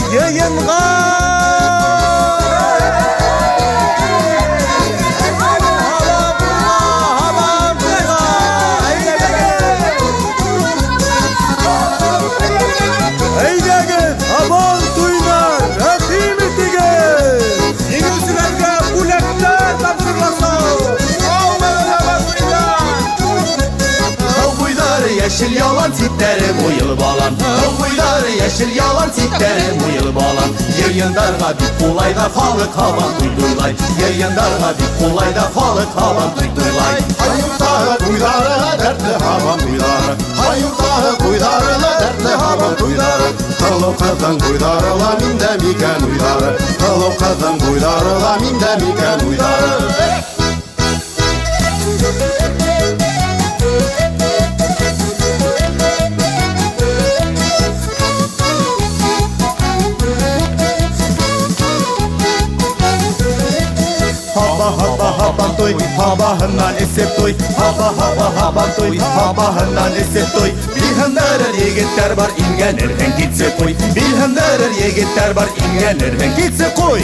Йыйынға! Әйҙәгеҙ, һабан туйына рәхим итегеҙ! Еңеүселәргә бүләктәр тапшырыласаҡ! Һыу буйҙары йәшел ялан, ситтәре муйыл балан. Һыу буйҙары йәшел ялан, ситтәре муйыл балан. Йыйындарға бик ҡулай ҙа халыҡ һабан туй туйлай. Йыйындарға бик ҡулай ҙа халыҡ һабан туй туйлай. Һай юртағы туйҙары ла дәртле һабан туйҙары. Һай юртағы туйҙары ла дәртле һабан туйҙары. Һылыу ҡыҙҙың буйҙары ла миндә микән уйҙары. Һылыу ҡыҙҙың буйҙары ла миндә микән уйҙары. Хаба, хаба, һабан туй, һабаһынан эсеп туй. Хаба, хаба, һабан туй, һабаһынан эсеп туй. Бил һындырыр егеттәр бар, имгәнерһең, китсе ҡуй. Бил һындырыр егеттәр бар, имгәнерһең, китсе ҡуй.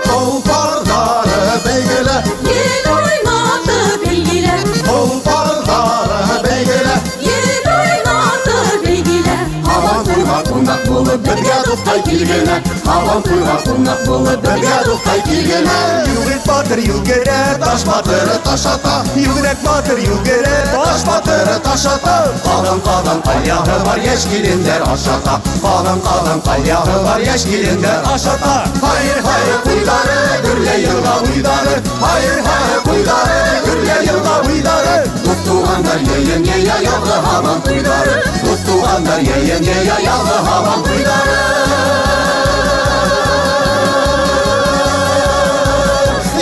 Толпарҙары бәйгелә, Ел уйнатып бәйгелә, толпарҙары бәйгелә. Ел уйнатып бәйгелә. Һабан туйға ҡунаҡ булып беҙгә дуҫҡай килгенә. Һабан туйға ҡунаҡ булып беҙгә дуҫҡай килгенә. Йүгерек батыр йүгерә, Таш батыры таш ата. Йүгерек батыр йүгерә, Таш батыры таш ата. Ҡаҙан, ҡаҙан ҡалъяһы бар, йәш килендәр ашата. Ҡаҙан, ҡаҙан ҡалъяһы бар, йәш килендәр ашата. Һайыр, һайыр ҡуйҙары, гөрләй йылға буйҙары. Һайыр, һайыр ҡуйҙары, гөрләй йылға буйҙары. Дуҫ туғандар йыйын йыя яҙғы һабан туйҙары. Дуҫ туғандар йыйын йыя яҙғы һабан туйҙары.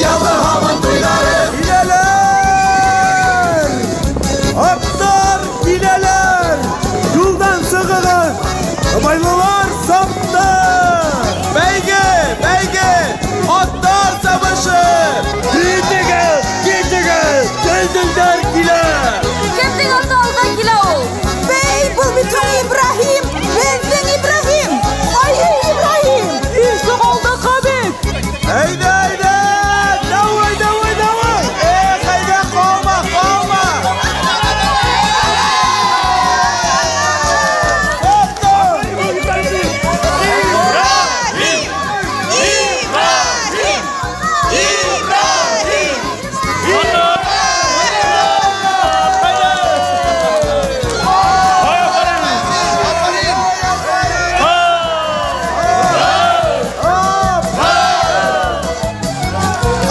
Яҙғы һабан туйҙары. Киләләр! Аттар киләләр! Юлдан сығығыҙ! Һыбайлылар сапты! Бәйге, бәйге! Аттар сабышы! Китегеҙ, китегеҙ! Дөлдөлдәр килә! Кемдең аты алдан килә ул? Бей, был бит Ибраһим! Беҙҙең Ибраһим! Ай, Ибраһим! Ишегалды бит! Әйҙә, әйҙә! Давай, давай, давай! Эх, әйҙә, ҡалма, ҡалма! Ибраһим! Ибраһим! Ибраһим!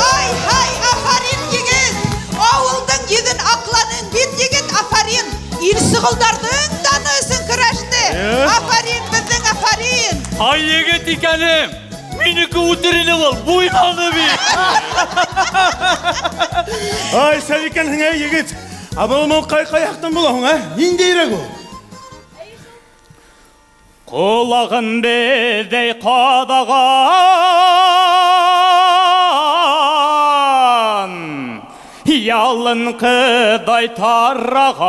Ай, һай, афарин, егет! Ауылдың йөҙөн аҡланың бит, егет, афарин! Илсығолдарҙың даны өсөн көрәште! Афарин, беҙҙең афарин! Ай егет икәнем! Минеке үтереле ул, буйланы бит! Ай, сәл икәнһең, әй, егет! Ә был мал ҡай ҡаяҡтан була һуң, ә? Ниндәйерәк ул? Ҡолағын беҙҙәй ҡаҙаған, ялын ҡыҙҙай тараған.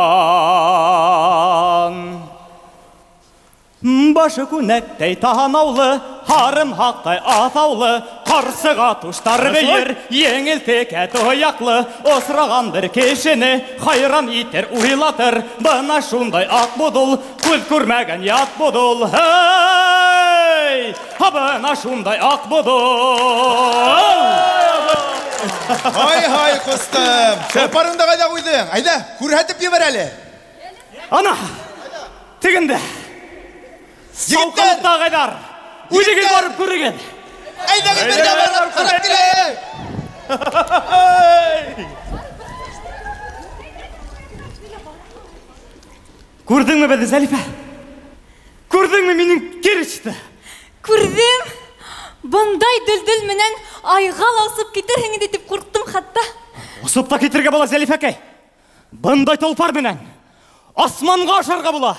Башы күнәктәй танаулы, һарымһаҡтай аҫаулы, ҡарсыға туштар бейер, еңел текә тояҡлы, осраған бер кешене хайран итер, уйлатыр. Бына шундай аҡ будул, күҙ күрмәгән ят будул. Һей! Бына шундай аҡ будул! Һай-һай, ҡустым! Толпарыңды ҡайҙа ҡуйҙың? Әйҙә, күрһәтеп ебәр әле. Ана, тегендә. Егеттәр! Салҡынлыҡта ағайҙар. Үҙегеҙ барып күрегеҙ. Әйҙәгеҙ бергә барып ҡарап киләйек. Күрҙеңме беҙҙе, Зәлифә? Күрҙеңме минең Керчты? Күрҙем. Бындай дөлдөл менән айға ла осоп китерһең инде тип ҡурҡтым хатта. Осоп та китергә була, Зәлифәкәй. Бындай толпар менән асманға ашарға була.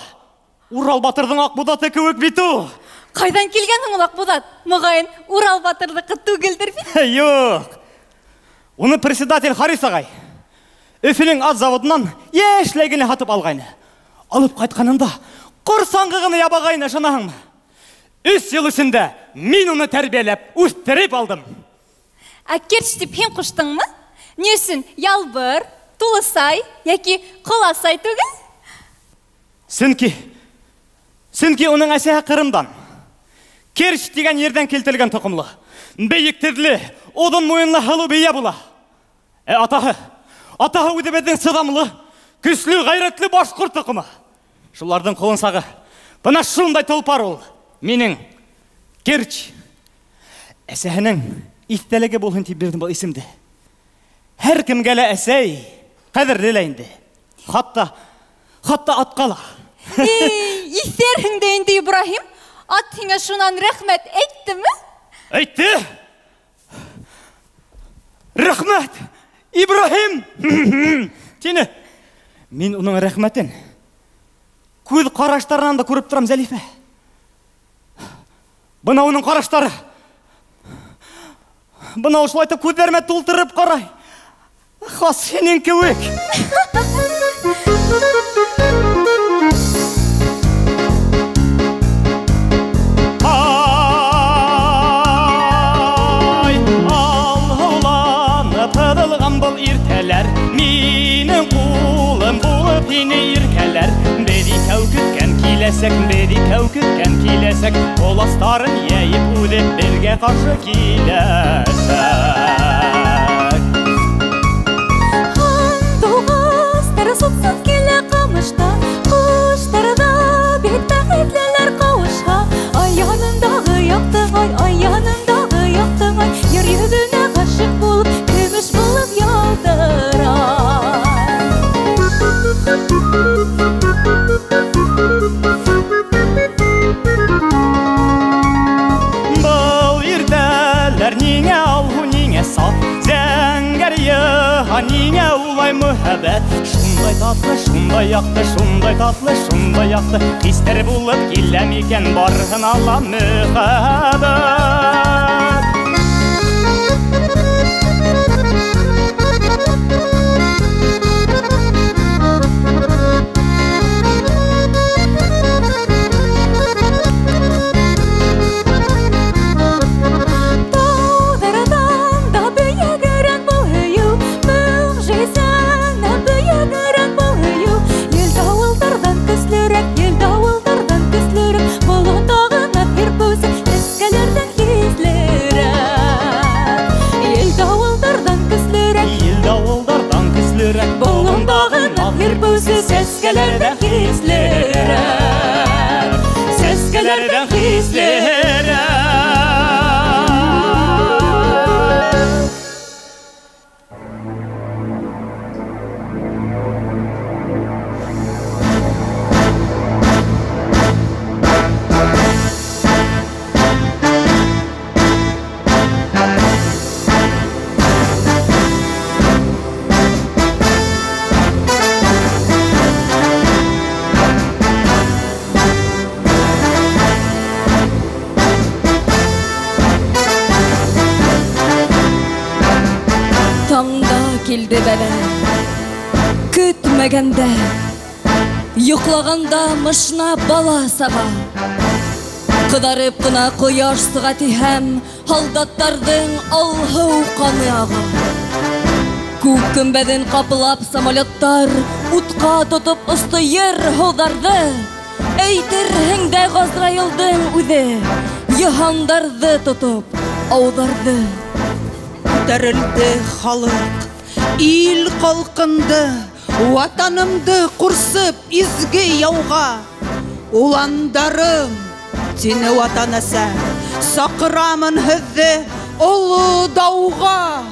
Урал батырҙың Аҡбуҙаты кеүек бит ул. Ҡайҙан килгән һуң ул Аҡбуҙат? Моғайын, Урал батырҙыҡы түгелдер бит. Юҡ. Уны председатель Харис ағай Өфөнөң ат заводынан йәшләй генә һатып алғайны. Алып ҡайтҡанында ҡорсаңғы ғына ябағайны, ышанаһыңмы? 3 йыл эсендә мин уны тәрбиәләп, үҫтереп алдым. Ә Керч тип һин ҡуштыңмы? Ни өсөн Ялбыр, Тулысай йәки Ҡоласай түгел? Сөнки уның әсәһе Ҡырымдан. Керч тигән ерҙән килтерелгән тоҡомло. Бейек теҙле, оҙон муйынлы һылыу бейә була. Ә атаһы үҙебеҙҙең сыҙамлы, көслө, ғәйрәтле башҡорт тоҡомо. Шуларҙың ҡолонсағы. Бына шундай толпар ул. Минең Керч. Әсәһенең иҫтәлеге булһын тип бирҙем был исемде. Һәр кемгә лә әсәй ҡәҙерле лә инде. Хатта атҡа ла. Эй, иҫәрһең дә инде, Ибраһим. Ат һиңә шунан рәхмәт әйттеме? Әйтте. Рәхмәт, Ибраһим! Тине. Мин уның рәхмәтен күҙ ҡараштарынан да күреп торам, Зәлифә. Бына уның ҡараштары. Бына ул шулайтып күҙҙәремә тултырып ҡарай. Хас һинең кеүек. Ай, алһыуланып һыҙылған был иртәләр, минең ҡулым булып һине иркәләр. Беҙ икәү көткән киләсәк, беҙ икәү көткән киләсәк, ҡоластарын йәйеп үҙе беҙгә ҡаршы киләсәк. Һандуғастар сут-сут килә ҡамышта, ҡоштар ҙа бик бәхетлеләр ҡауышһа. Ай янындағы яҡты ай, ай янындағы яҡты ай, ер йөҙөнә ғашиҡ булып, көмөш булып ялтырай. Был иртәләр ниңә алһыу, ниңә саф, зәңгәр йыһан ниңә улай мөһабәт. Шундай татлы, шундай яҡты, шундай татлы, шундай яҡты хистәр булып килә микән барыһына ла мөхәббәт. Тауҙарҙан да бейегерәк был һөйөү, мөғжизәнән бейегерәк был һөйөү. Ел-дауылдарҙан көслөрәк, ел-дауылдарҙан көслөрәк, болоттағына һирпеүсе сәскәләрҙән хислерәк. Ел-дауылдарҙан көслөрәк, ел-дауылдарҙан көслөрәк, болоттағына һирпеүсе сәскәләрҙән хислерәк, сәскәләрҙән хислерәк. Таңда килде бәлә, көтмәгәндә, йоҡлағанда мышна бала саба. Ҡыҙарып ҡына ҡояш сыға тиһәм, һалдаттарҙың алһыу ҡаны аға. Күк көмбәҙен ҡаплап самолеттар утҡа тотоп осто ер һыуҙарҙы. Әйтерһең дә Ғазраилдың үҙе йыһандарҙы тотоп ауҙарҙы. Күтәрелде халыҡ, ил ҡалҡынды, ватанымды ҡурсып изге яуға. Уландарым, тине ватан әсә, Саҡырамын һеҙҙе оло дауға.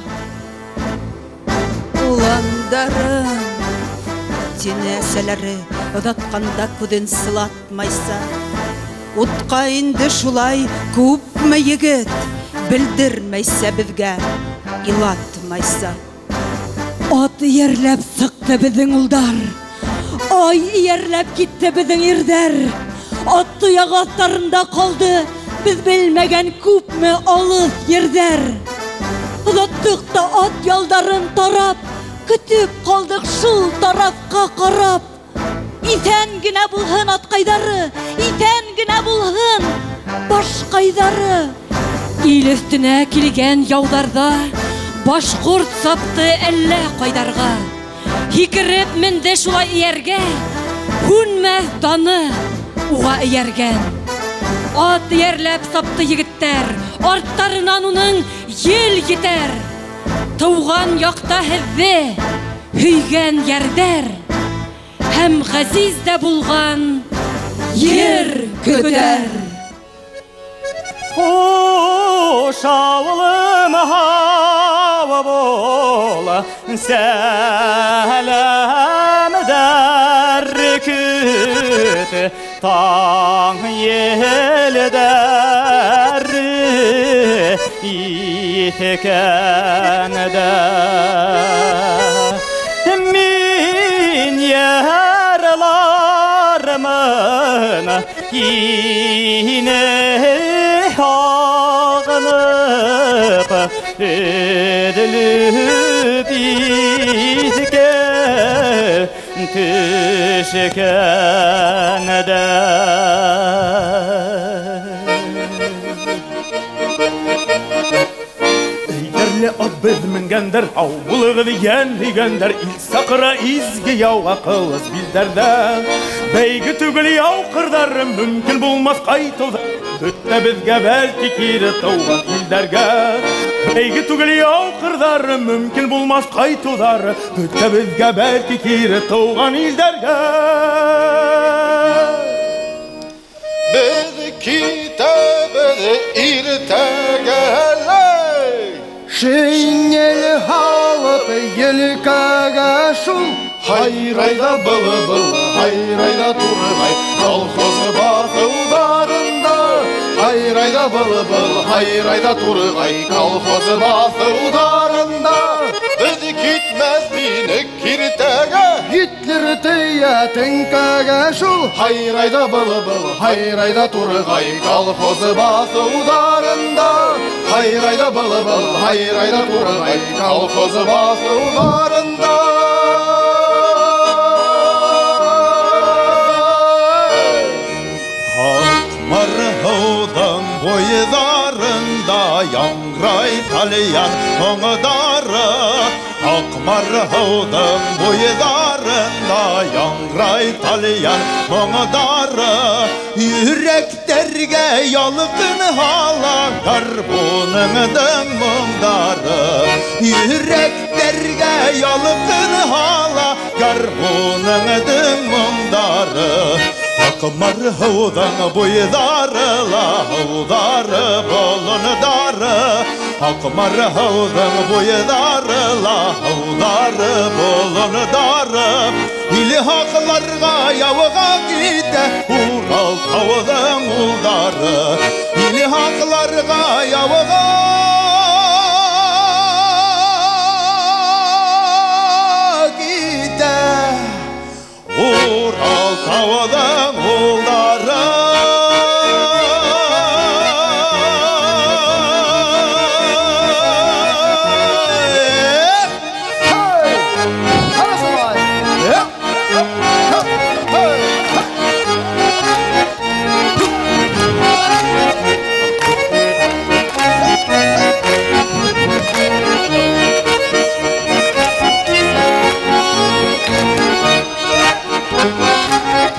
Уландарым, тине әсәләре, оҙатҡанда күҙен сылатмайса. Утҡа инде шулай күпме егет, белдермәйсә беҙгә, илатмайса. Ат эйәрләп сыҡты беҙҙең улдар, ай эйәрләп китте беҙҙең ирҙәр. Ат тояғы аҫтарында ҡалды беҙ белмәгән күпме алыҫ ерҙәр. Оҙаттыҡ та ат ялдарын тарап, көтөп ҡалдыҡ шул тарафҡа ҡарап. Иҫән генә булһын атҡайҙары, иҫән генә булһын башҡайҙары. Ил өҫтөнә килгән яуҙарҙа башҡорт сапты әллә ҡайҙарға. Һикереп менде шулай эйәргә, һүнмәҫ даны уға эйәргән. Ат эйәрләп сапты егеттәр, арттарынан уның ел етәр. Тыуған яҡта һеҙҙе һөйгән йәрҙәр, һәм ғәзиз дә булған ер көтәр. Хуш ауылым, һау бул, сәләмдәр көт, таң елдәре иҫкәндә. Мин йырлармын һине һағынып, өҙөлөп иҫкә төшкәндә. Эйәрле ат беҙ менгәндәр, ауылығыҙ йән һөйгәндәр, ил саҡыра изге яуға ҡылыс билдәрҙә. Бәйге түгел яу ҡырҙары, мөмкин булмаҫ ҡайтыуҙа, бөтә беҙгә бәлки кире тыуған илдәргә. Бәйге түгел яу ҡырҙары, мөмкин булмаҫ ҡайтыуҙары, бөтә беҙгә бәлки кире тыуған илдәргә. Беҙ китәбеҙ иртәгә лә, Шинель һалып елкәгә шул. Һайрай ҙа был-был, һайрай ҙа турғай, колхоз баҫыуҙарында. Һайрай ҙа был-был, һайрай ҙа турғай, колхоз баҫыуҙарында. Беҙ китмәҫ инек иртәгә, Гитлер тейә теңкәгә шул. Һайрай ҙа был-был, һайрай ҙа турғай, колхоз баҫыуҙарында. Һайрай ҙа был-был, һайрай ҙа турғай, колхоз баҫыуҙарында. Аҡмар һыуҙың буйҙарында яңғырай тальян моңдары. Аҡмар һыуҙың буйҙарында яңғырай тальян моңдары. Йөрәктәргә ялҡын һала гармуныңдың моңдары. Йөрәктәргә ялҡын һала гармуныңдың моңдары. Аҡмар һыуҙың буйҙары ла һыуҙары болондары. Аҡмар һыуҙың буйҙары ла һыуҙары болондары. Ил һаҡларға яуға китә Урал тауҙың улдары. Ил һаҡларға яуға китә Урал тауҙың улдары.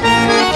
Thank you.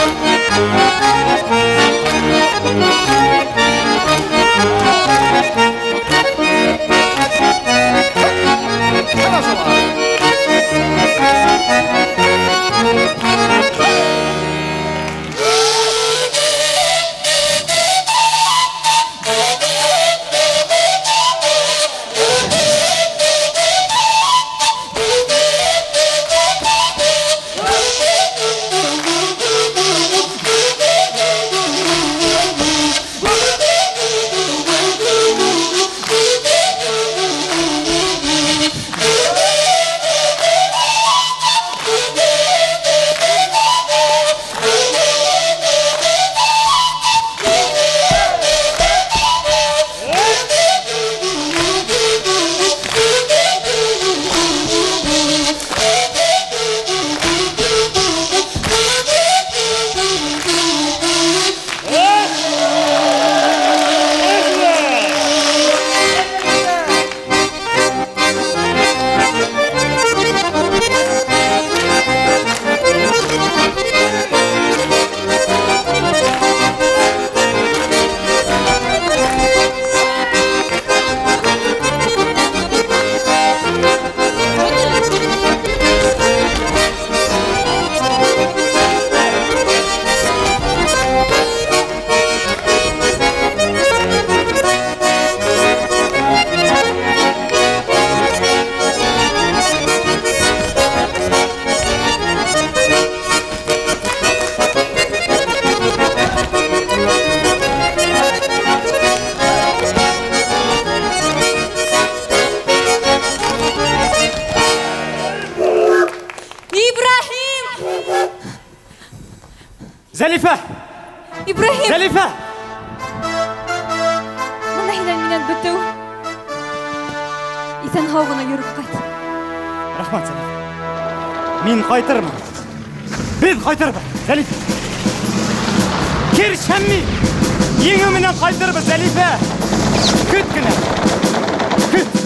Зәлифә! Ибраһим! Зәлифә! Бына һинән минән бөтөү. Иҫән һау ғына йөрөп ҡайт. Рәхмәт, Зәлифә. Мин ҡайтырмын. Беҙ ҡайтырбыҙ, Зәлифә. Керешәм мин. Еңеү менән ҡайтырбыҙ, Зәлифә. Көт кенә. Көт.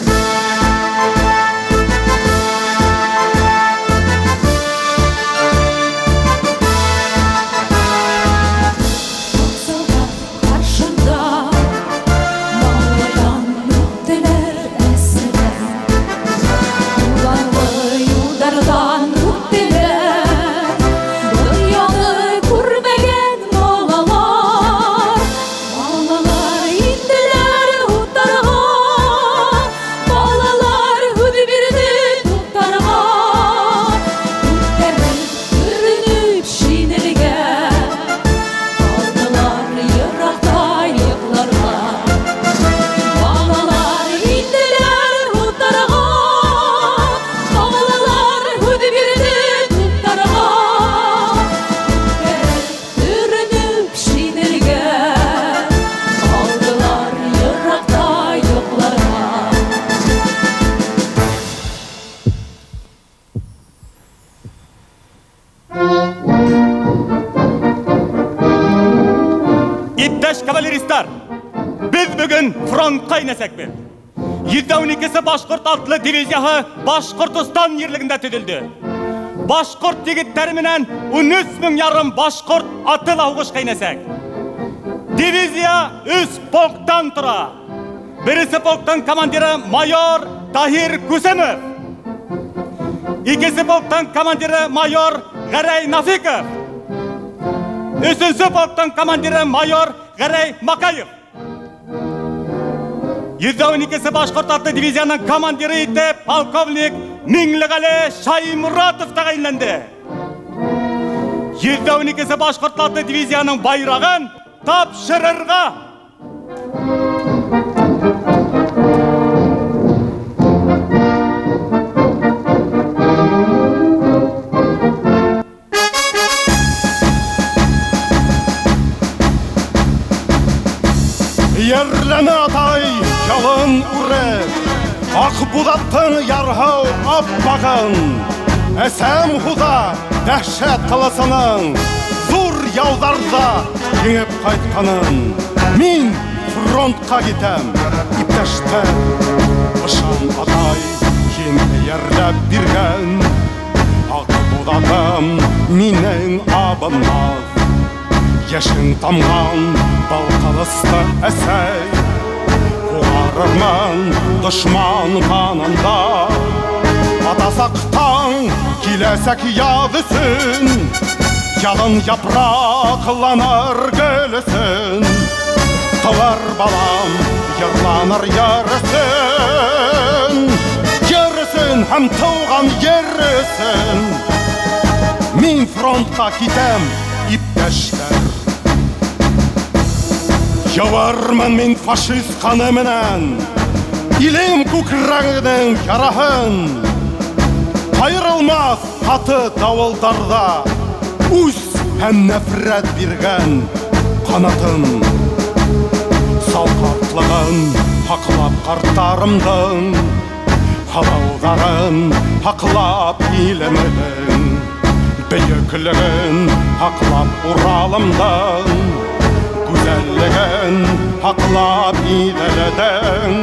Инәсәкбеҙ. 112-се башҡорт атлы дивизияһы Башҡортостан ерлегендә төҙөлдө. Башҡорт егеттәре менән 13 мең ярым башҡорт аты ла һуғышҡа инәсәк. Дивизия 3 полктан тора. Беренсе полктың командиры майор Таһир Күсемов. Икенсе полктың командиры майор Ғәрәй Нафиков. Өсөнсө полктың командиры майор Ғәрәй Макаев. 112-се башҡорт атлы дивизияның командиры итеп полковник Миңлеғәле Шаймуратов тәғәйенләнде. 112-се башҡорт атлы дивизияның байрағын тапшырырға. Ерләне атай ялын үреп, Аҡбуҙаттың ярһыу аппағын, Әсәм һуҙа дәһшәт ҡылысының ҙур яуҙарҙа еңеп ҡайтҡанын. Мин фронтҡа китәм, иптәштәр. Ышан, атай, һин эйәрләп биргән Аҡбуҙатым минең абынмаҫ. Йәшең тамған был ҡылысты, әсәй, һуғарырмын дошман ҡанында. Атасаҡ таң киләсәк яҙ өсөн, Яҙын япраҡланыр гөл өсөн. Тыуыр балам, йырланыр йыр өсөн, Йыр өсөн һәм тыуған ер өсөн. Мин фронтҡа китәм, иптәштәр. Яуармын мин фашист ҡаны менән Илем күкрәгенең яраһын. Айырылмаҫ ҡаты дауылдарҙа Үс һәм нәфрәт биргән ҡанатын. Сал ҡартлығын һаҡлап ҡарттарымдың, Һалауҙарын һаҡлап илемдең, Бейеклеген һаҡлап Уралымдың, Гүзәллеген һаҡлап Иҙелдең.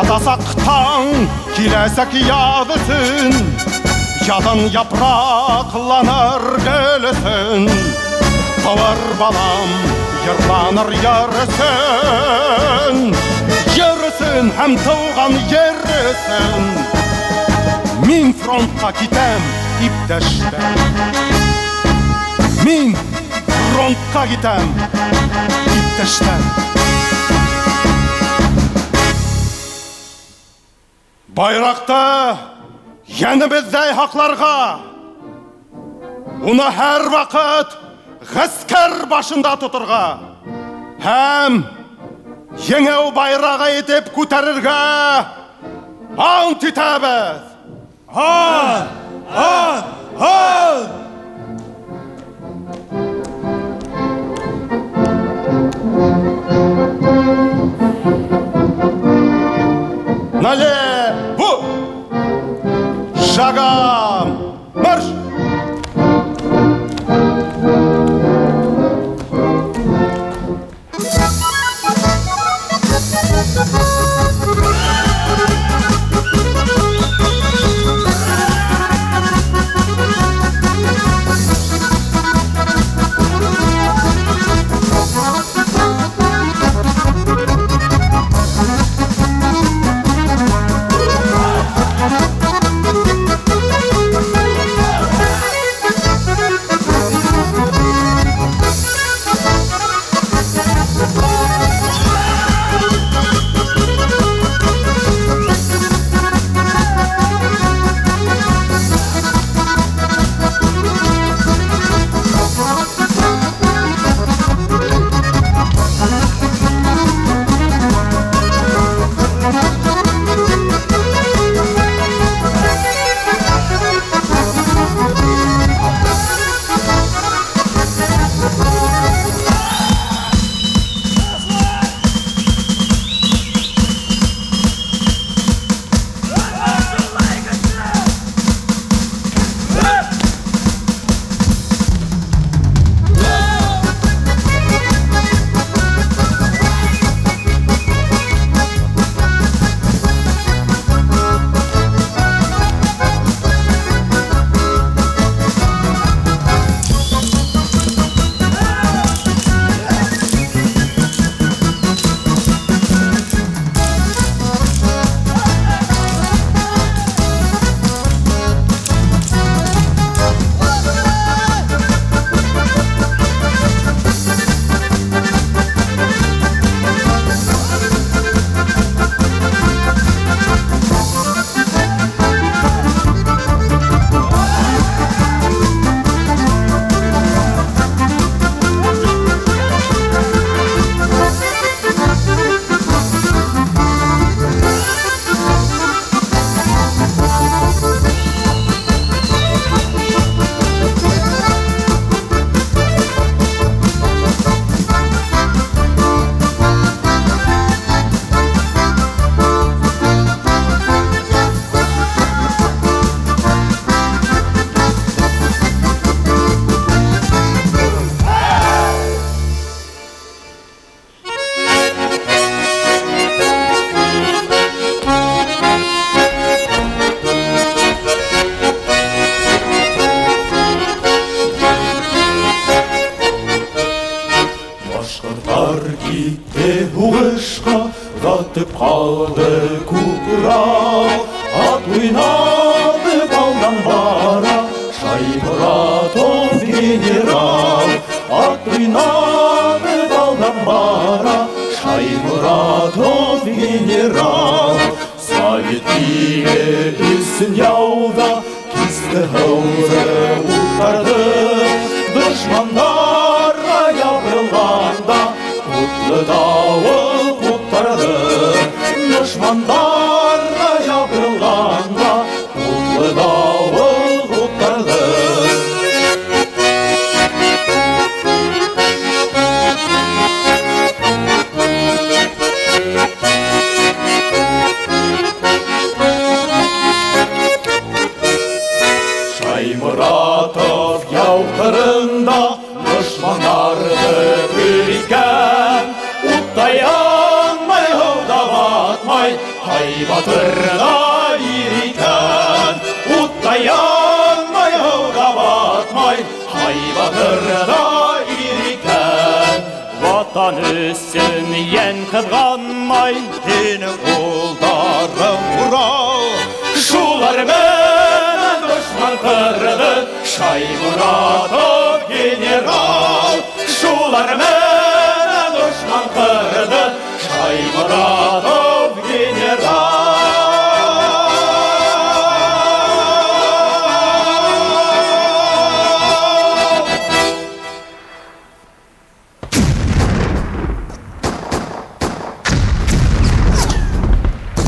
Атасаҡ таң киләсәк яҙ өсөн, Яҙын япраҡланыр гөл өсөн. Тыуыр балам, йырланыр йыр өсөн, Йыр өсөн һәм тыуған ер өсөн. Мин фронтҡа китәм, иптәштәр. Мин фронтҡа китәм, иптәштәр. Байраҡты йәнебеҙҙәй һаҡларға, Уны һәр ваҡыт ғәскәр башында тоторға һәм еңеү байрағы итеп күтәрергә ант итәбеҙ. Ант! Ант! Ант!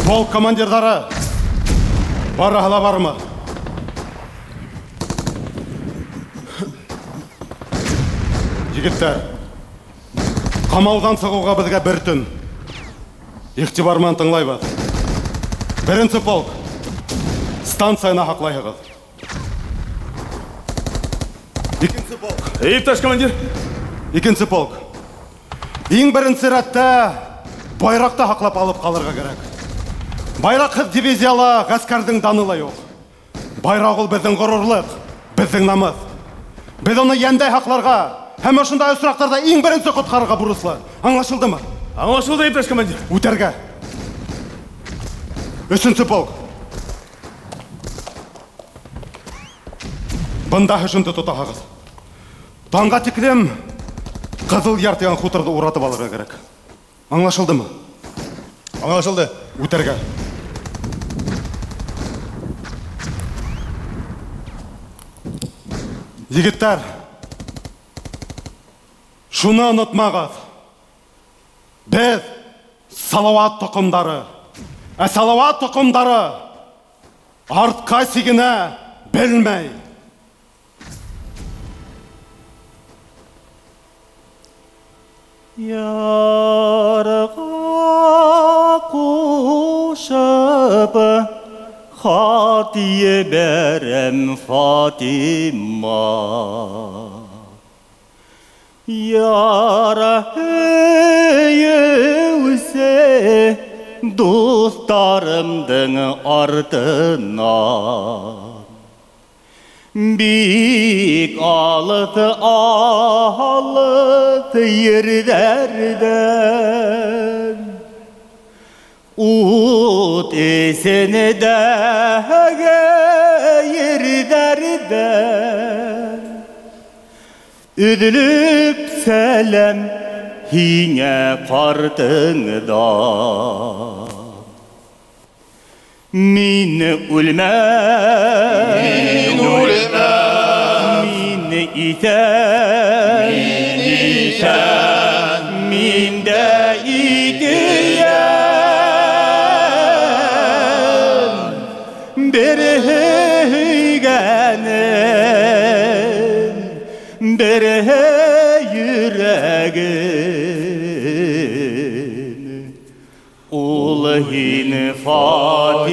Полк командирҙары, барыһы ла бармы? Егеттәр, ҡамауҙан сығыуға беҙгә бер төн. Иғтибар менән тыңлайбыҙ. Беренсе полк, станцияны һаҡлайһығыҙ. Икенсе полк. Иптәш командир. Икенсе полк. Иң беренсе рәттә Байраҡты һаҡлап алып ҡалырға кәрәк. Байраҡһыҙ дивизияла ғәскәрҙең даны ла юҡ. Байраҡ ул беҙҙең ғорурлыҡ, беҙҙең намыҫ. Беҙ уны йәндәй һаҡларға һәм ошондай осраҡтарҙа иң беренсе ҡотҡарырға бурыслы. Аңлашылдымы? Аңлашылды, иптәш командир. Үтәргә. 3-нсе полк. Бында һөжүмде тотаһығыҙ. Таңға тиклем Ҡыҙыл Яр тигән хуторҙы уратып алырға кәрәк. Аңлашылдымы? Аңлашылды. Үтәргә. Егеттәр, шуны онотмағыҙ. Беҙ Салауат тоҡомдары. Ә Салауат тоҡомдары артҡа сигенә белмәй. Ярға ҡушып хат ебәрәм Фатима. Яра һөйөүсе дуҫтарымдың артынан бик алыҫ алыҫ ерҙәрҙән ут эсендәге ерҙәрҙән өҙөлөп сәләм һиңә ҡартыңдан. Мин үлмәм, мин үлмәм, мин иҫән, мин иҫән, мин дә ике йән, береһе һөйгәнем, береһе йөрәгем. Ул һин Фатимам,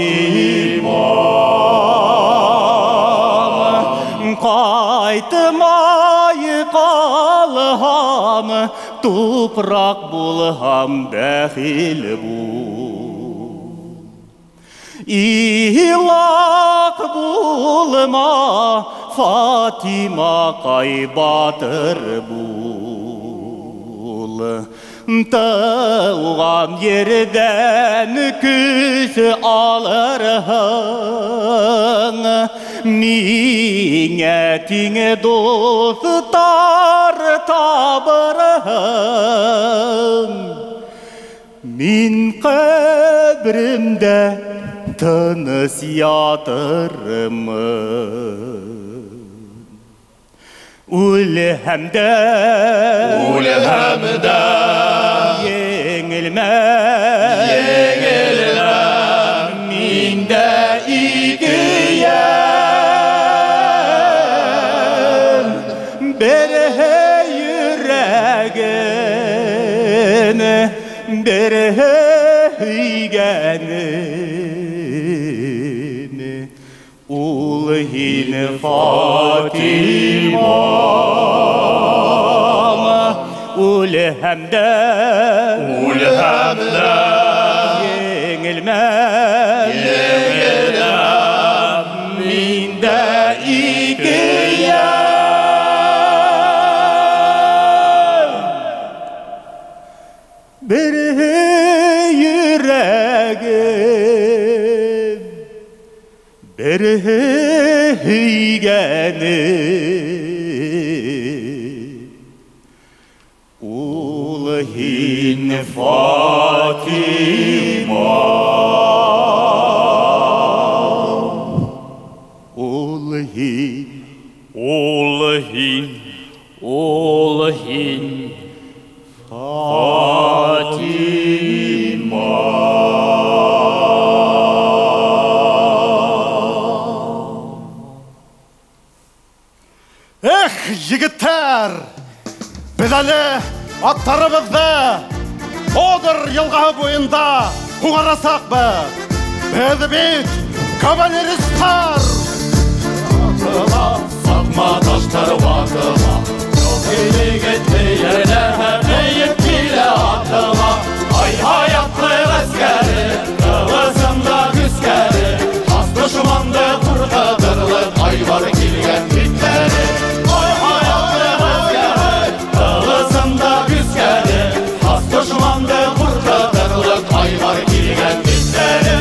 ҡайтмай ҡалһам, тупраҡ булһам бәхил бул. Илаҡ булма, Фатимаҡай, батыр бул. Тыуған ерҙән көс алырһың, миңә тиң дуҫтар табырһың. Мин ҡәберемдә тыныс ятырмын. Үлһәм дә, үлһәм дә, еңелмәм, еңелмәм, мин дә ике йән, береһе йөрәгем, береһе һөйгәнем. Ул һин Фатимам, үлһәм дә, үлһәм дә, еңелмәм, еңелмәм, мин дә ике йән, береһе йөрәгем, береһе һөйгәнем. Ул һин Фатимам, ул һин, ул һин, ул һин Фатимам. Эх, егеттәр, беҙ әле аттарыбыҙҙы Одер йылғаһы буйында һуғарасаҡбыҙ. Беҙ бит кавалеристар. Атыла, саҡма таштар ватыла, юҡ егет эйәрҙә һәм эйеп килә атыла. Ай-һай, килгән битләре.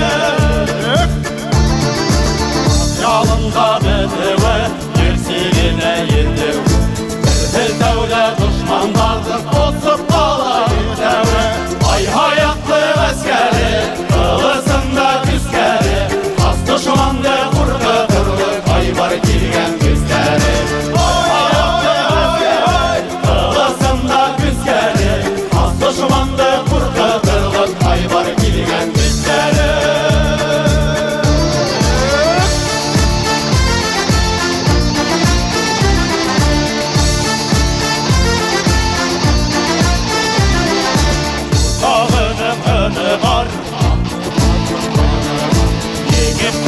Ялынға менеүе, ер сигенә етеүе. Бер һелтәүҙә дошмандарҙың осоп ҡала етәүе. Ай-һаяҡлы ғәскәре, ҡылысында көскәре, хас дошманды ҡурҡытырлыҡ айбар килгән көстәре. Ай-һаяҡлы ғәскәре, ҡылысында көскәре, хас дошманды ҡурҡытырлыҡ айбар килгән көстәре.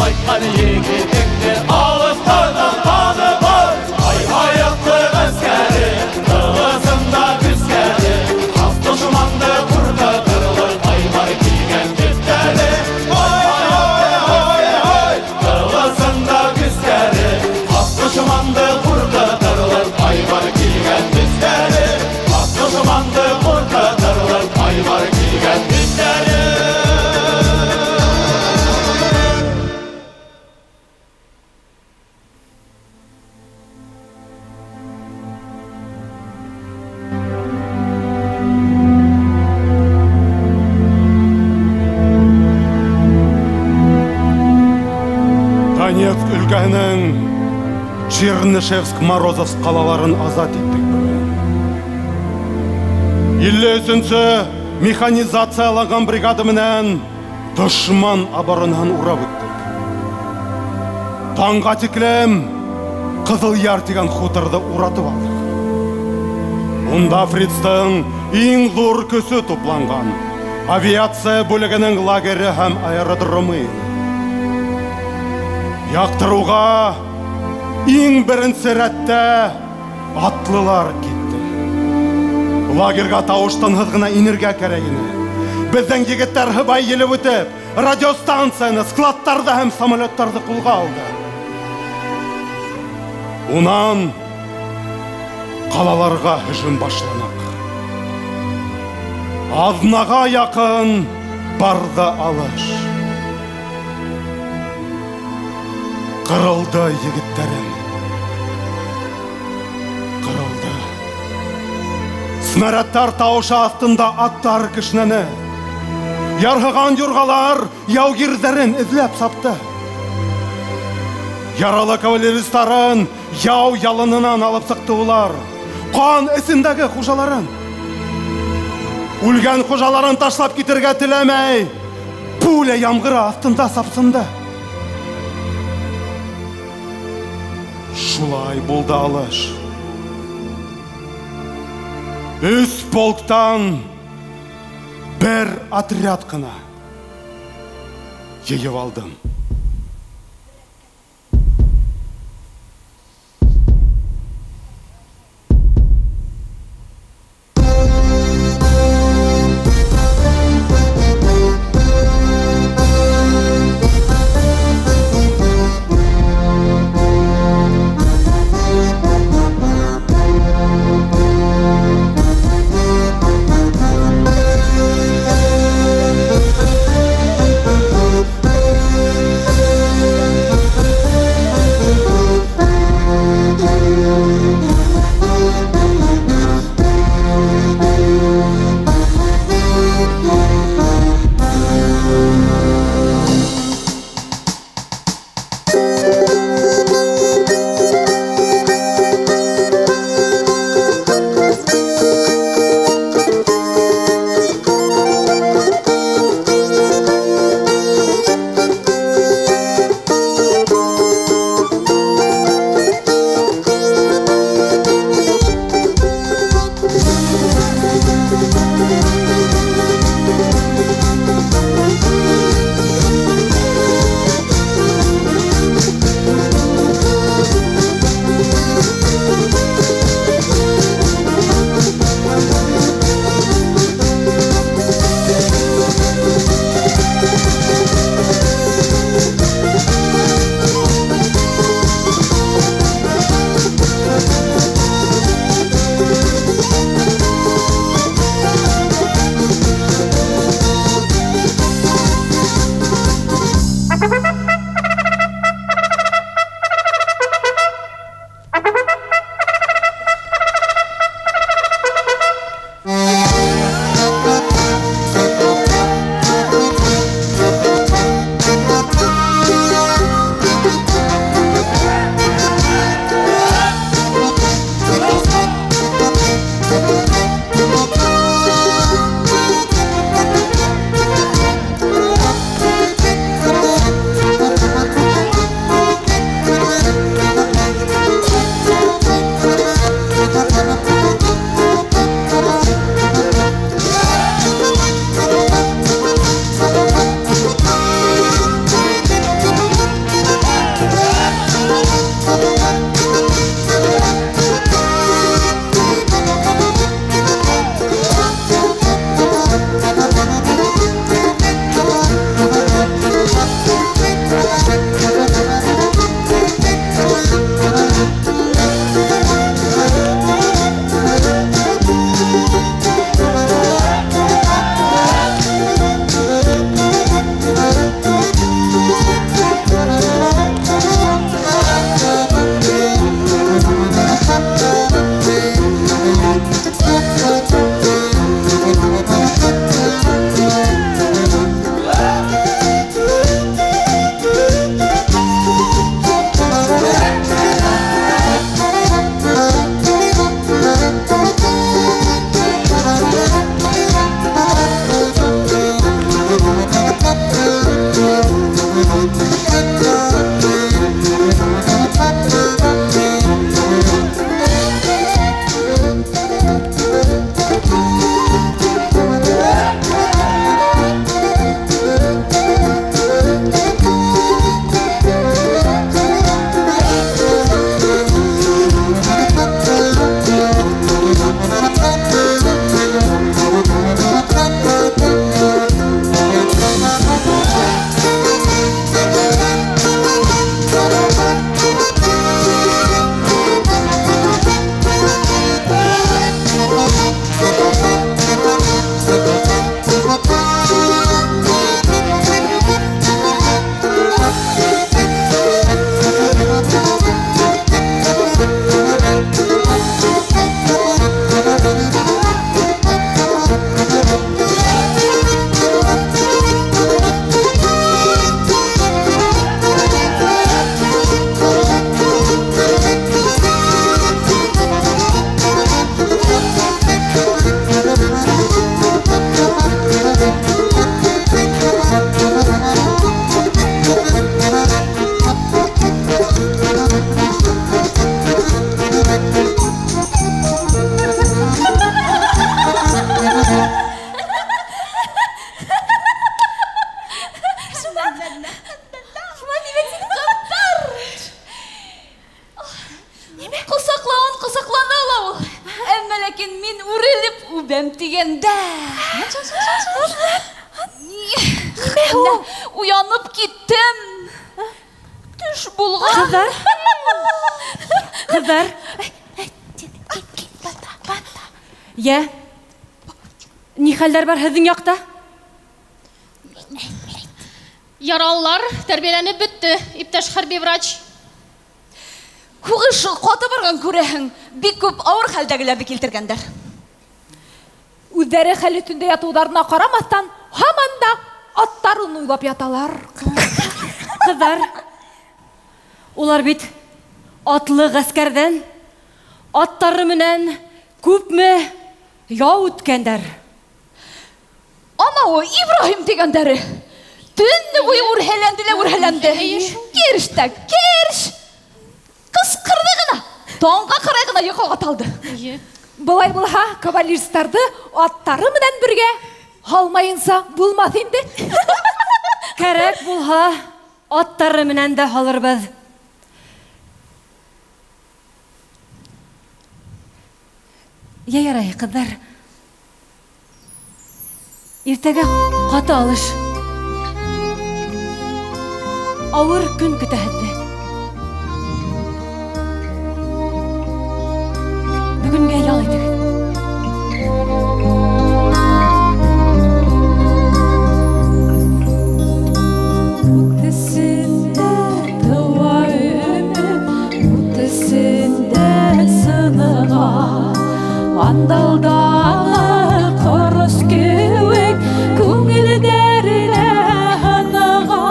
Ҡайтҡан егетеңде алыҫтарҙан танып ал. Ай-һаяҡлы ғәскәре, ҡылысында көскәре, хас дошманды ҡурҡытырлыҡ айбар килгән биттәре. Ай-һаяҡлы ғәскәре, ҡылысында көскәре, хас дошманды ҡурҡытырлыҡ айбар килгән биттәре. Хас дошманды ҡурҡытырлыҡ айбар килгән биттәре. Донецк өлкәһенең Чернышевск, Морозовск ҡалаларын азат иттек бөгөн. 53-нсе механизацияланған бригада менән дошман оборонаһын урап үттек. Таңға тиклем Ҡыҙыл Яр тигән хуторҙы уратып алдыҡ. Унда фрицтың иң ҙур көсө тупланған авиация бүлегенең лагере һәм аэродромы ине. Яҡтырыуға иң беренсе рәттә атлылар китте. Лагерға тауыш-тынһыҙ ғына инергә кәрәк ине. Беҙҙең егеттәр һыбай елеп үтеп, радиостанцияны, складтарҙы һәм самолеттарҙы ҡулға алды. Унан ҡалаларға һөжүм башланыҡ. Аҙнаға яҡын барҙы алыш. Ҡырылды егеттәрем. Ҡырылды. Снарядтар тауышы аҫтында аттар кешнәне. Ярһыған юрғалар яугирҙәрен эҙләп сапты. Яралы кавалеристарын яу ялынынан алып сыҡты улар. Ҡан эсендәге хужаларын. Үлгән хужаларын ташлап китергә теләмәй, пуля ямғыры аҫтында сапсынды. Шулай булды алыш. 3 полктан бер отряд ҡына йыйып алдым. Thank you. Менә уянып киттем. Төш булган. Кызлар. Кызлар. Йә. Ни хәлләр бар һеҙҙең яҡта? Яралылар тәрбиәләнеп бөттө, иптәш хәрби врач. Һуғыш ҡаты барған күрәһең, бик күп ауыр хәлдәгеләрҙе килтергәндәр. Үҙҙәре хәл өҫтөндә ятыуҙарына ҡарамаҫтан, һаман да аттарын уйлап яталар. Ҡыҙҙар, улар бит атлы ғәскәрҙән аттары менән күпме яу үткәндәр. Анауы Ибраһим тигәндәре төнө буйы үрһәләнде лә үрһәләнде. Керш тә керш. Ҡысҡырҙы ғына. Таңға ҡарай ғына йоҡоға талды. Былай булһа, кавалеристарҙы аттары менән бергә һалмайынса булмаҫ инде. Кәрәк булһа, аттары менән дә һалырбыҙ. Йә, ярай, ҡыҙҙар. Иртәгә ҡаты алыш. Ауыр көн көтә һеҙҙе. Бөгөнгә ял итегеҙ. Ут эсендә тыуа өмөт, ут эсендә сыныға. Андалдағы ҡорос кеүек күңелдәренә һыныға.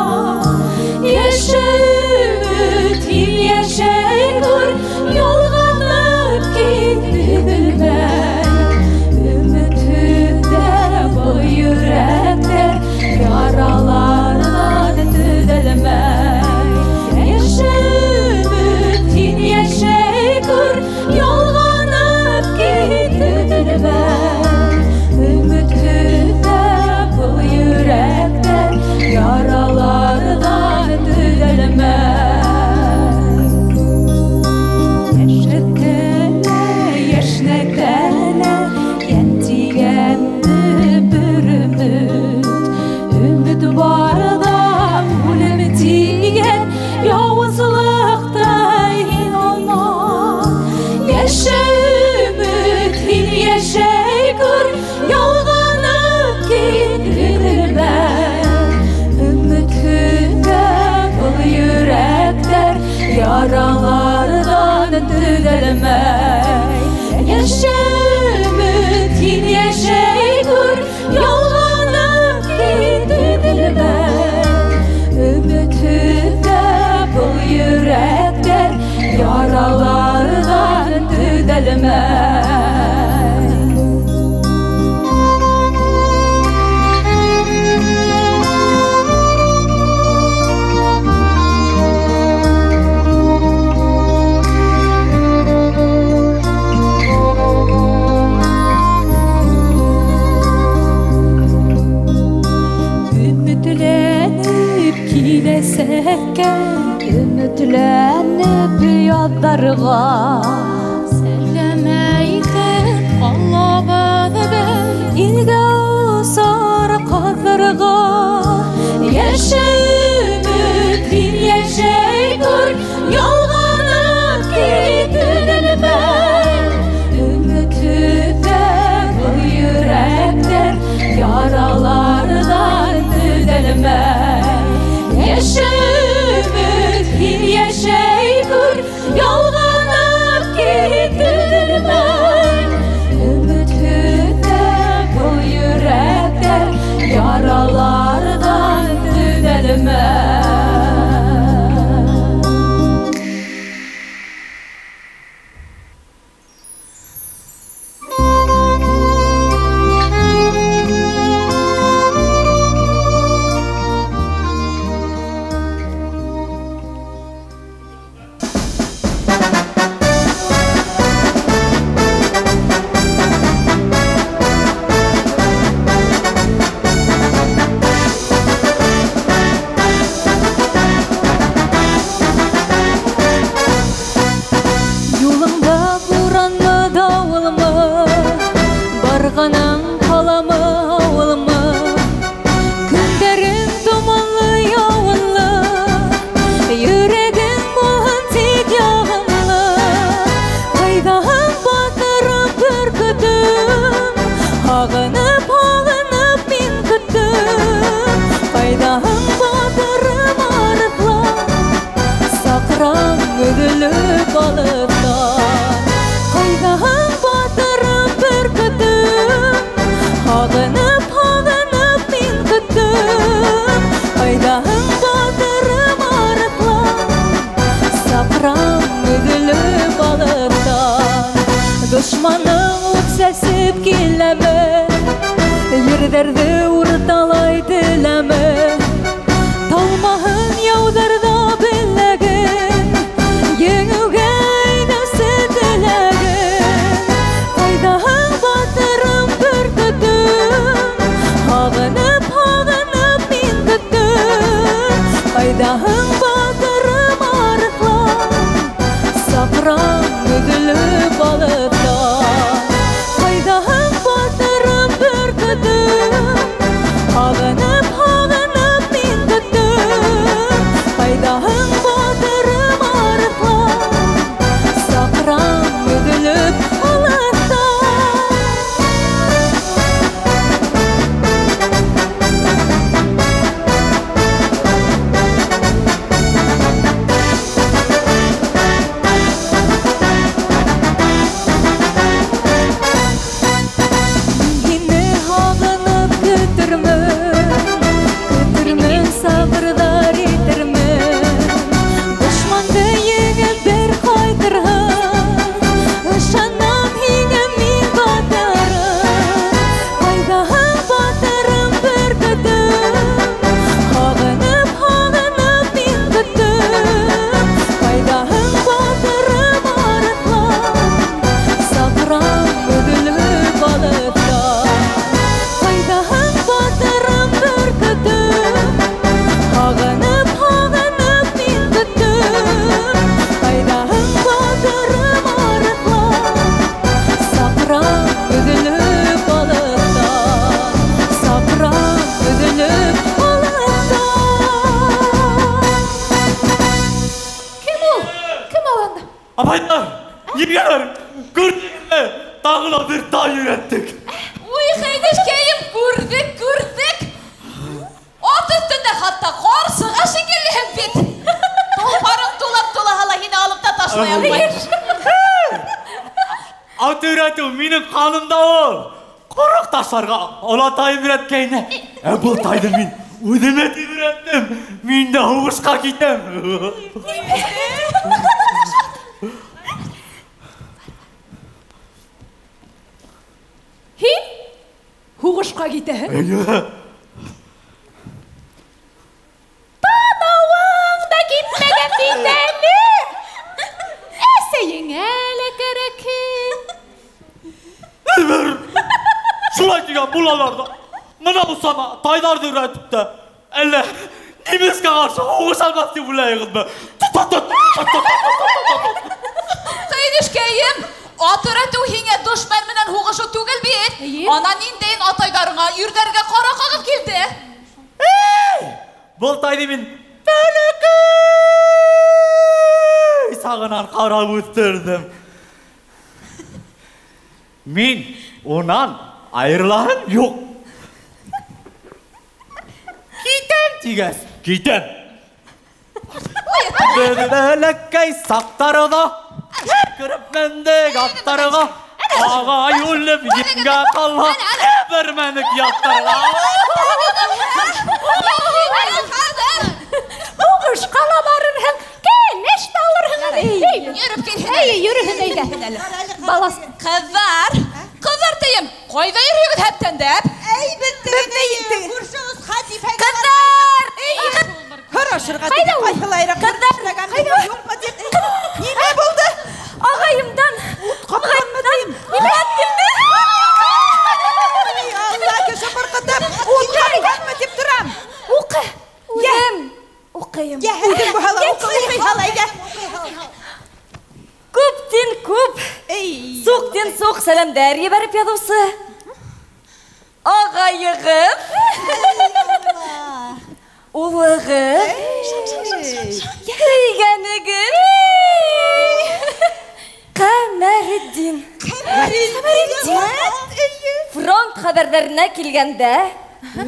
Йәшә өмөт, һин йәшәй күр, ялғанып кит өҙөлмәй. Өмөт һүҙҙә был йөрәктәр яраларҙан төҙәлмәй. Йәшә өмөт, һин йәшәй күр, ялғанып кит өҙөлмәй. Өмөт һүҙҙә был йөрәктәр яраларҙан төҙәлмәй. Йәшәтә лә, йәшнәтә лә, йән тигәнде бер өмөт. Өмөт барҙа үлем тигән яуызлыҡты һин алма. Йәшә өмөт, һин йәшәй күр, ялғанып кит өҙөлмәй. Өмөт һүҙҙә был йөрәктәр яраларҙан төҙәлмәй. Йәшә өмөт, һин йәшәй күр, ялғанып кит өҙөлмәй. Өмөт һүҙҙә был йөрәктәр яраларҙан төҙәлмәй. Өмөтләнеп киләсәккә, өмөтләнеп яҙҙарға. Сәләм әйтеп ҡалабыҙ беҙ илгә осар ҡаҙҙарға. Йәшә өмөт, һин йәшәй күр, ялғанып кит өҙөлмәй. Өмөт һүҙҙә был йөрәктәр яраларҙан төҙәлмәй. Йәшә өмөт, һин йәшәй күр, ялғанып кит өҙөлмәй. Өмөт һүҙҙә был йөрәктәр яралар Ирҙәрҙе урталай теләмә, талмаһын яуҙарҙа беләген, еңеүгә әйҙәүсе теләген. Ҡайҙаһың, батырым, бөркөтөм, һағынып, һағынып мин көттөм. Ҡайҙаһың, батырым, арыҫлан, саҡырам өҙөлөп алыҫтан. Ҡайҙаһың, батырым, бөркөтөм, һағынып, һағынып мин көттөм. Ҡайҙаһың, батырым, арыҫлан, саҡырам өҙөлөп алыҫтан. Һине һағынып көтөрмөн, көтөрмөн, сабырҙар итермен. Дошманды еңеп бер ҡайтырһың, ышанам һиңә мин, батырым. Ҡайҙаһың, батырым, бөркөтөм, һағынып, һағынып мин көттөм. Ҡайҙаһың, батырым, арыҫлан, саҡырам өҙөлөп алыҫтан. Ҡайҙаһың, батырым, бөркөтөм, һағынып, һағынып мин көттөм. Ҡайҙаһың, батырым, арыҫлан, саҡырам өҙөлөп алыҫтан. Саҡырам өҙөлөп алыҫтан. Кем ул? Кем ул анда? Апайлар, егетләр, күрҙегеҙме? Тағы ла бер тай өйрәттек. Уй, Хәйдешкәйем, күрҙек, күрҙек. Ат өҫтөндә хатта ҡарсыға шикеллеһең бит. Толпарың тулап тулаһа ла һине алып та ташлай алмай. Ат өйрәтеү минең ҡанымда ул. Ҡороҡ ташларға олатайым өйрәткәйне. Ә был тайҙы мин үҙемә тип өйрәттем. Мин дә һуғышҡа китәм. Һин һуғышҡа китәһең? Эйе. Танауың да китмәгән бит әле. Әсәйеңә лә кәрәкһең. Шулай тигән булалар ҙа. Мына Усама тайҙарҙы өйрәтеп тә, әллә немецкә ҡаршы һуғыша алмаҫ тип уйлайһығыҙмы? Хәйҙешкәйем, ат өйрәтеү һиңә дошман менән һуғышыу түгел бит. Ана ниндәйен атайҙарыңа ирҙәргә ҡара ҡағып килде. Эй! Был тайҙы мин бәләкәй сағынан ҡарап үҫтерҙем. Мин унан айырылаһым юҡ. Китәм тигәс, китәм. Беҙ бәләкәй саҡтарҙа һикереп мендек аттарға, ағай үлеп еңгә ҡалһа, ебәрмәнек яттарға. Һуғышҡа ла барырһың, кәләш тә алырһың. Йөрөп килһен. Әй, йөрөһөн әйҙә. Балас. Ҡыҙҙар, ҡыҙҙар тием, ҡайҙа йөрөйһөгөҙ һәптәндәп? Әй, беҙ теге күршебеҙ Хәтифәгә Ҡыҙҙар! Һорашырға Ҡайҙа тип ул? ҡайһылайыраҡ Ҡыҙҙар, ҡайҙа ул? Юҡмы тип. Нимә булды? Ағайымдан, Ҡапҡанмы тием? нимә килде? Эй, Алла, кеше ҡурҡытып, ут ҡапҡанмы тип торам. Уҡы. Үҙем уҡыйым. Үҙең булһа ла уҡы, уҡый һал, әйҙә. Күптән күп, суҡтан суҡ сәләмдәр ебәреп яҙыусы ағайығыҙ, улығыҙ, һөйгәнегеҙ Ҡәмәретдин. Ҡәмәретдин. Фронт хәбәрҙәренә килгәндә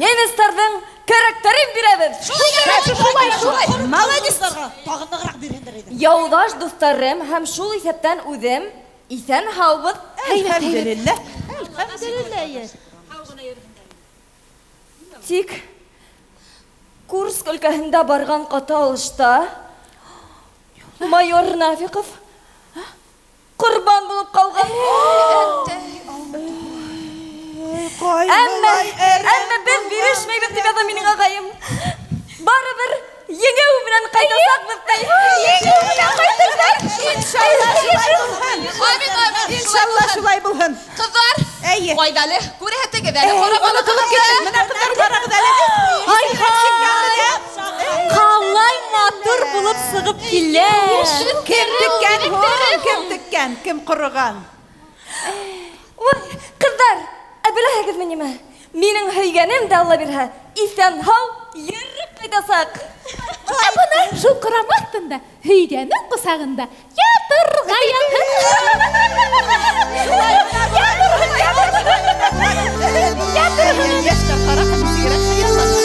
немецтарҙың кәрәктәрен бирәбеҙ. Шулай, шулай. Молодец. Тағы нығыраҡ бирһендәр ине. Яуҙаш дуҫтарым һәм шул иҫәптән үҙем иҫән һаубыҙ. Әлхәмдүлилләһ. Әлхәмдүлилләһ. Тик Курск өлкәһендә барған ҡаты алышта майор Нафиҡов ҡорбан булып ҡалған. Әммә беҙ бирешмәйбеҙ тип яҙа минең ағайым. Барыбер еңеү менән ҡайтасаҡбыҙ ти. Еңеү менән ҡайтырҙар. Иншалла шулай булһын. Амин, амин. Иншалла шулай булһын. Ҡыҙҙар, ҡайҙа әле? Күрһәтегеҙ әле. Онотолоп киттек. Менә ҡыҙҙар, ҡарағыҙ әле. Ай-һай! Ҡалай матур булып сығып килә. Кем теккән һуң? Кем теккән? Кем ҡороған? Ой, ҡыҙҙар, ә беләһегеҙме нимә? Минең һөйгәнем дә Алла бирһә, иҫән-һау йөрөп ҡайтасаҡ. Ә бына шул ҡорама аҫтында һөйгәнең ҡосағында ятырға ятһын. Ятырһын, Йәштәр ҡараһын, нисегерәк хыяллана.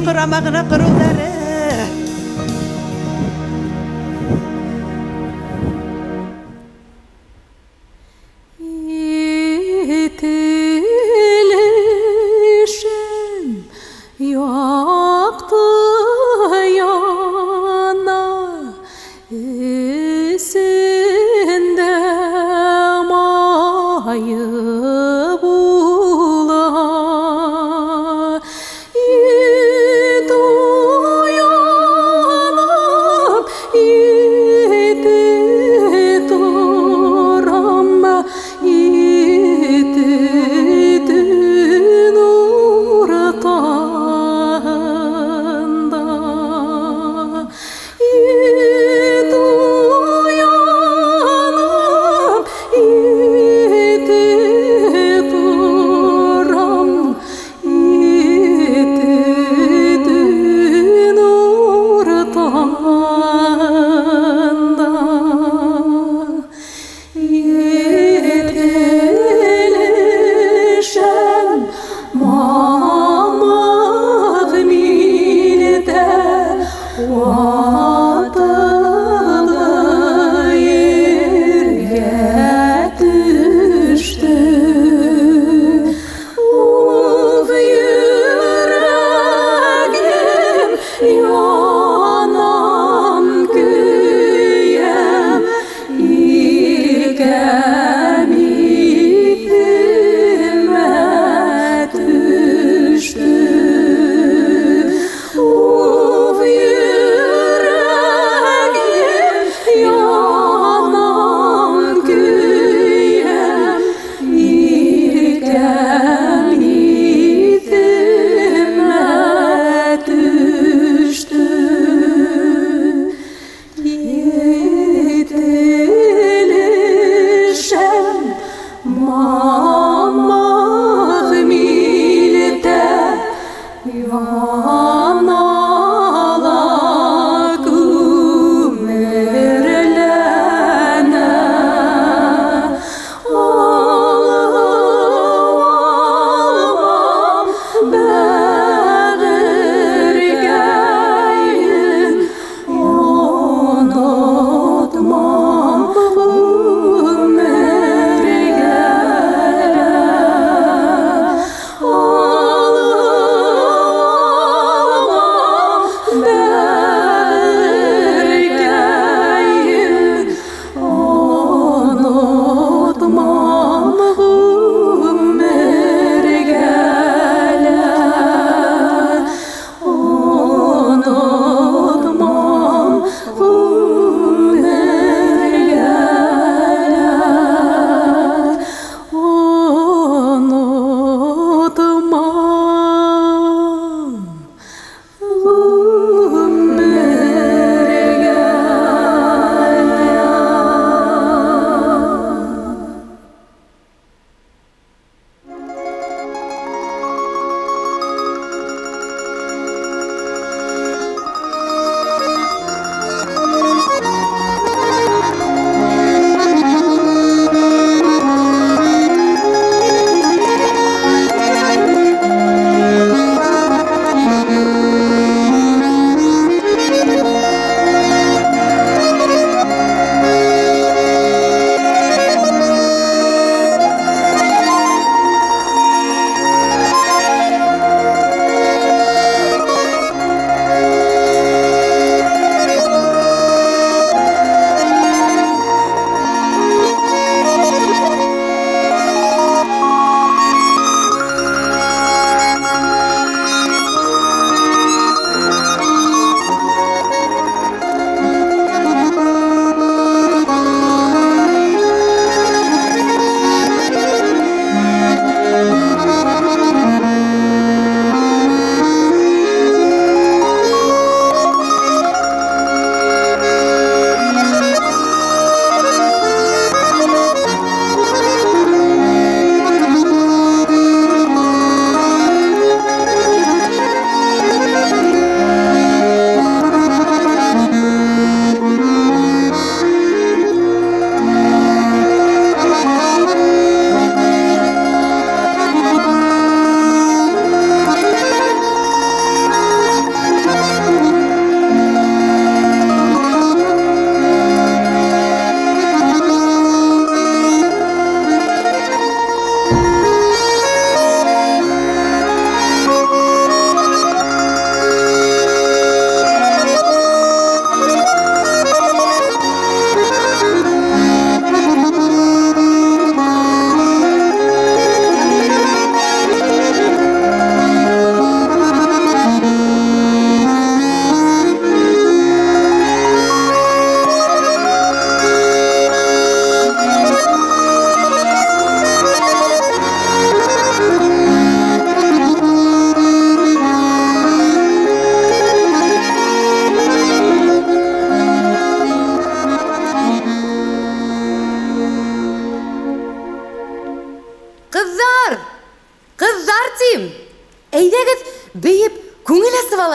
Ҡорамағына ҡороуҙары. Ителешем яҡты яна, эсендә майы була. Ит уяна.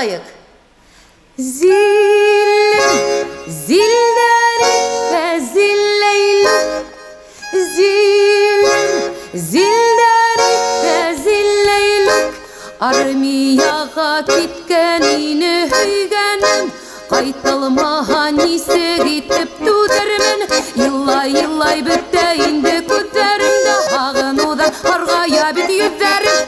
алайыҡ. Зилем, зилдәре фәзилләйлү. Зилем, зилдәре фәзилләйлүк. Армияға киткән ине һөйгәнем, ҡайталмаһа нисек итеп түҙермен? Илай-илай бөтә инде күҙҙәрем дә, һағыныуҙан һарғая бит йөҙҙәрем.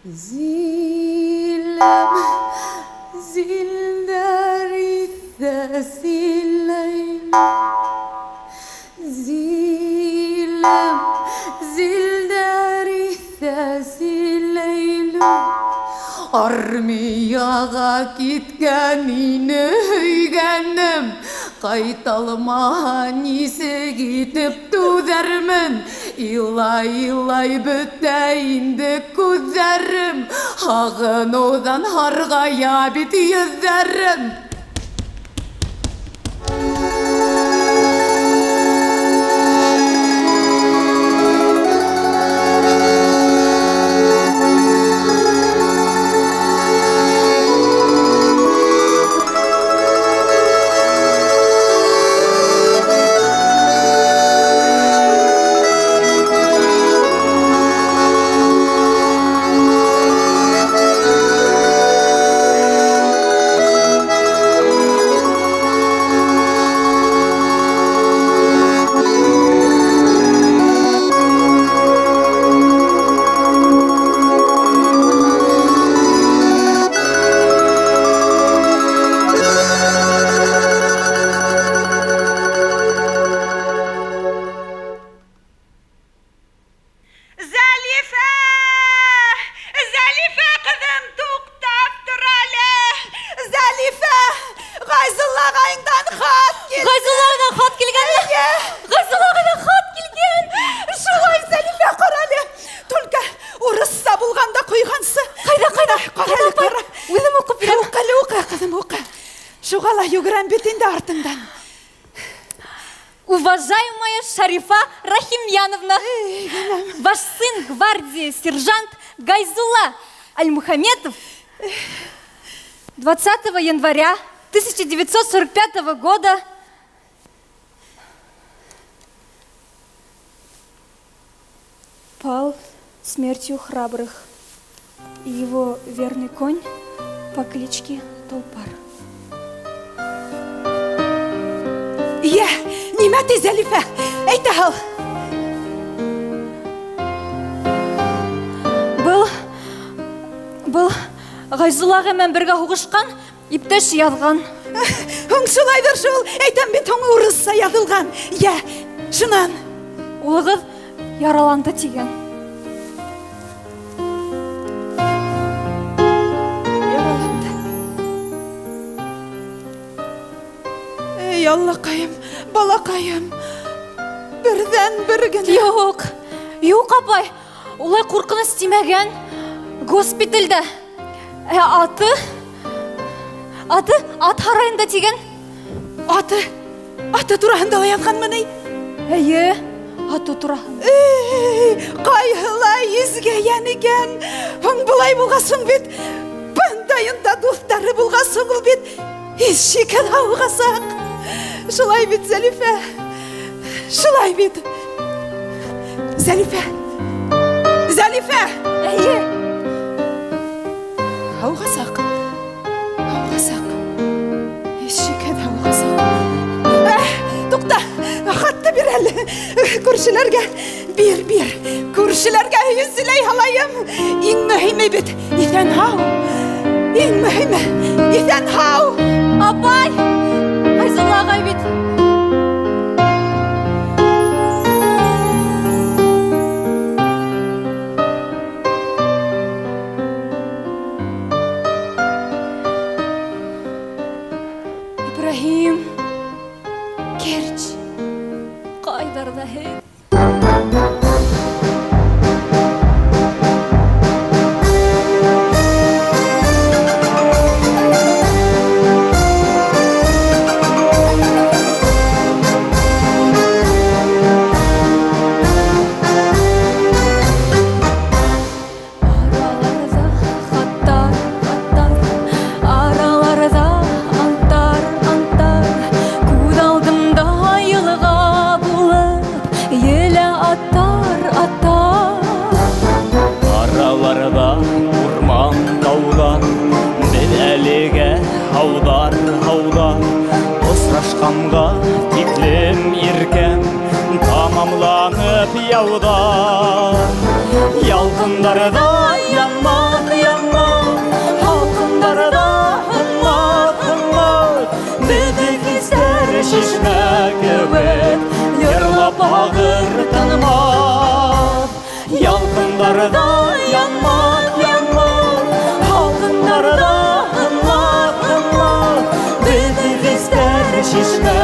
Zilem, ziller zilleyl. Zilem, ziller zilleyl. Армияға киткән ине һөйгәнем, Ҡайталмаһа нисек итеп түҙәрмен? Илай-илай бөтә инде күҙҙәрем, һағыныуҙан һарғая бит йөҙҙәрем. Уважаемая Шарифа Рахимьяновна, ваш сын гвардии сержант Гайзулла Альмухаметов 20 января 1945 года пал смертью храбрых, и его верный конь по кличке Толпар. Йә, нимә ти, Зәлифә? Әйтә һал. Был Ғайзулла ағай менән бергә һуғышҡан иптәш яҙған. Һуң шулайҙыр шул, әйтәм бит, һуң урыҫса яҙылған. Йә, шунан. Улығыҙ яраланды тигән. Яраланды. Эй, Аллаҡайым, балаҡайым, берҙән бер генә. Юҡ, юҡ, апай, улай ҡурҡыныс тимәгән. Госпиталдә. Ә аты ат һарайында тигән. Аты тураһында ла яҙғанмы ни? Эйе, аты тураһында. Эй, ҡайһылай изге йән икән. Һуң былай булғас һуң бит, бындайында дуҫтары булғас һуң ул бит һис шикһеҙ һауығасаҡ. Шулай бит, Зәлифә? Шулай бит. Зәлифә! Зәлифә! Эйе. Һауығасаҡ. Һауығасаҡ. Һис шикһеҙ һауығасаҡ. Туҡта, хатты бир әле. Күршеләргә бир, бир. Күршеләргә һөйөнсөләй һалайым. Иң мөһиме бит иҫән һау. Иң мөһиме иҫән һау. Апай, Ғайзулла ағай бит. Ибраһим, Керч, ҡайҙарҙа һеҙ? Осрашҡанға тиклем иркәм тамамланып яуҙар. Ялҡындарҙа янмаҫ, янмаҫ, һалҡындарҙа һынмаҫ, һынмаҫ. Беҙҙең хистәр шишмә кеүек йырлап ағыр тынмаҫ. Ялҡындарҙа янмаҫ, янмаҫ, һалҡындарҙа һынмаҫ, һынмаҫ. Беҙҙең хистәр шишмә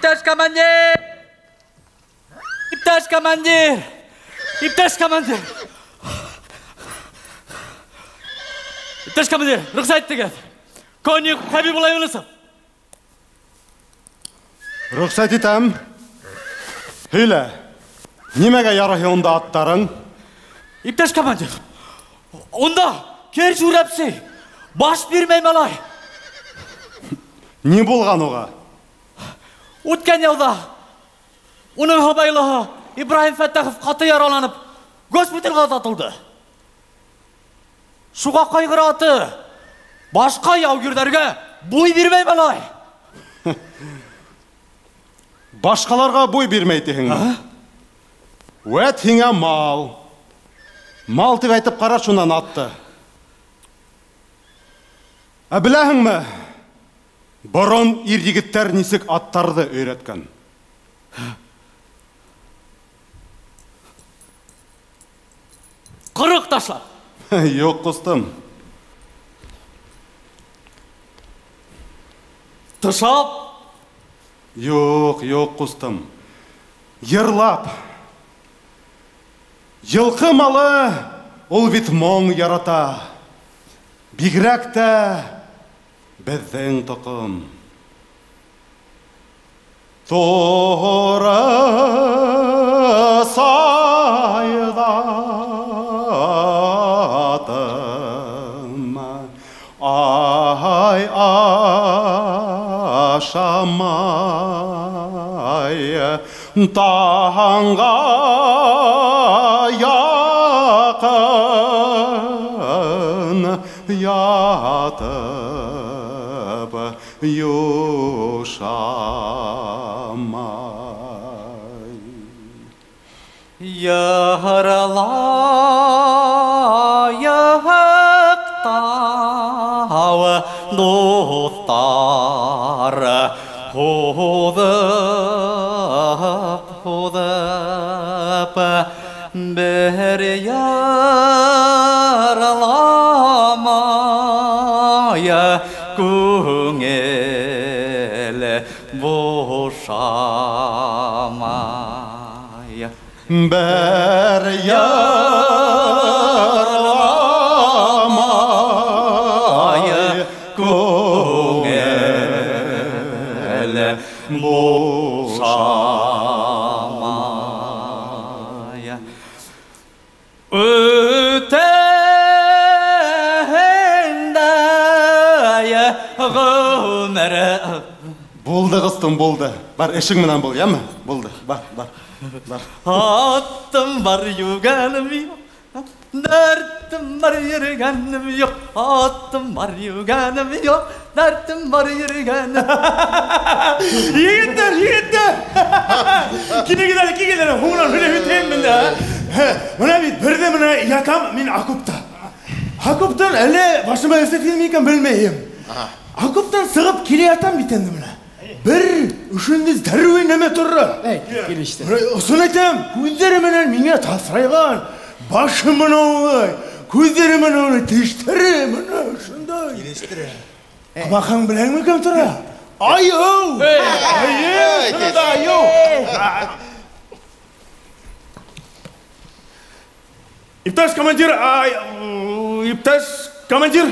Иптәш командир! Иптәш командир! Иптәш командир! Иптәш командир, рөхсәт итегеҙ. Конюх Хәбибулла Юнысов. Рөхсәт итәм. Һөйлә. Нимәгә ярай унда аттарың? Иптәш командир, унда кер журапсы. Баш бирмәй малай. Ни булған уға? Үткән яуҙа уның һыбайлыһы Ибраһим Фәттәхов ҡаты яраланып госпиталгә оҙатылды. Шуға ҡайғыра аты башҡа яугирҙәргә буй бирмәй малай. Башҡаларға буй бирмәй тиһеңме? Вәт һиңә мал. Мал тип әйтеп ҡара шунан атты. Ә беләһеңме? Борон ир егеттәр нисек аттарҙы өйрәткән. Ҡырыҡ ташлап. Юҡ, ҡустым. Тышап? Юҡ, юҡ, ҡустым. Йырлап. Йылҡы малы ул бит моң ярата. Бигерәк тә беҙҙең тоҡом. Туры сайҙа атым, ай ашамай, таңға яҡын ятып юшамай. Йырлайыҡ тау дуҫтар, һуҙып, һуҙып, бер йырламай күңел бушамай. Бер йырламай күңел бушамай. Үтәһендәй ғүмер. Булды, ҡустым, булды. Бар, эшең менән бул, йәме? Булды, бар, бар, бар. Аттым бар, йүгәнем юҡ, дәртем бар, йөрөгәнем юҡ. Аттым бар, йүгәнем юҡ, дәртем бар, йөрөгәнем. Егеттәр, егеттәр! Килегеҙ әле, килегеҙ әле, һуңынан һөйләп үтәйем мин дә. Бына бит, берҙә бына ятам мин окопта. Окоптан әле башыма нәрсә килде икән белмәйем. Окоптан сығып килә ятам бит инде менә. Бер ошондай здоровый нәмә тора. Килеште. Ошоно әйтәм, күҙҙәре менән миңә таҫрайған, башы менән улай, күҙҙәре менән улай, тештәре менә ошондай. Килештерә. Баҡһаң беләңме кем тора? Айыу! Айыу, шуны да айыу! Иптәш командир, иптәш командир!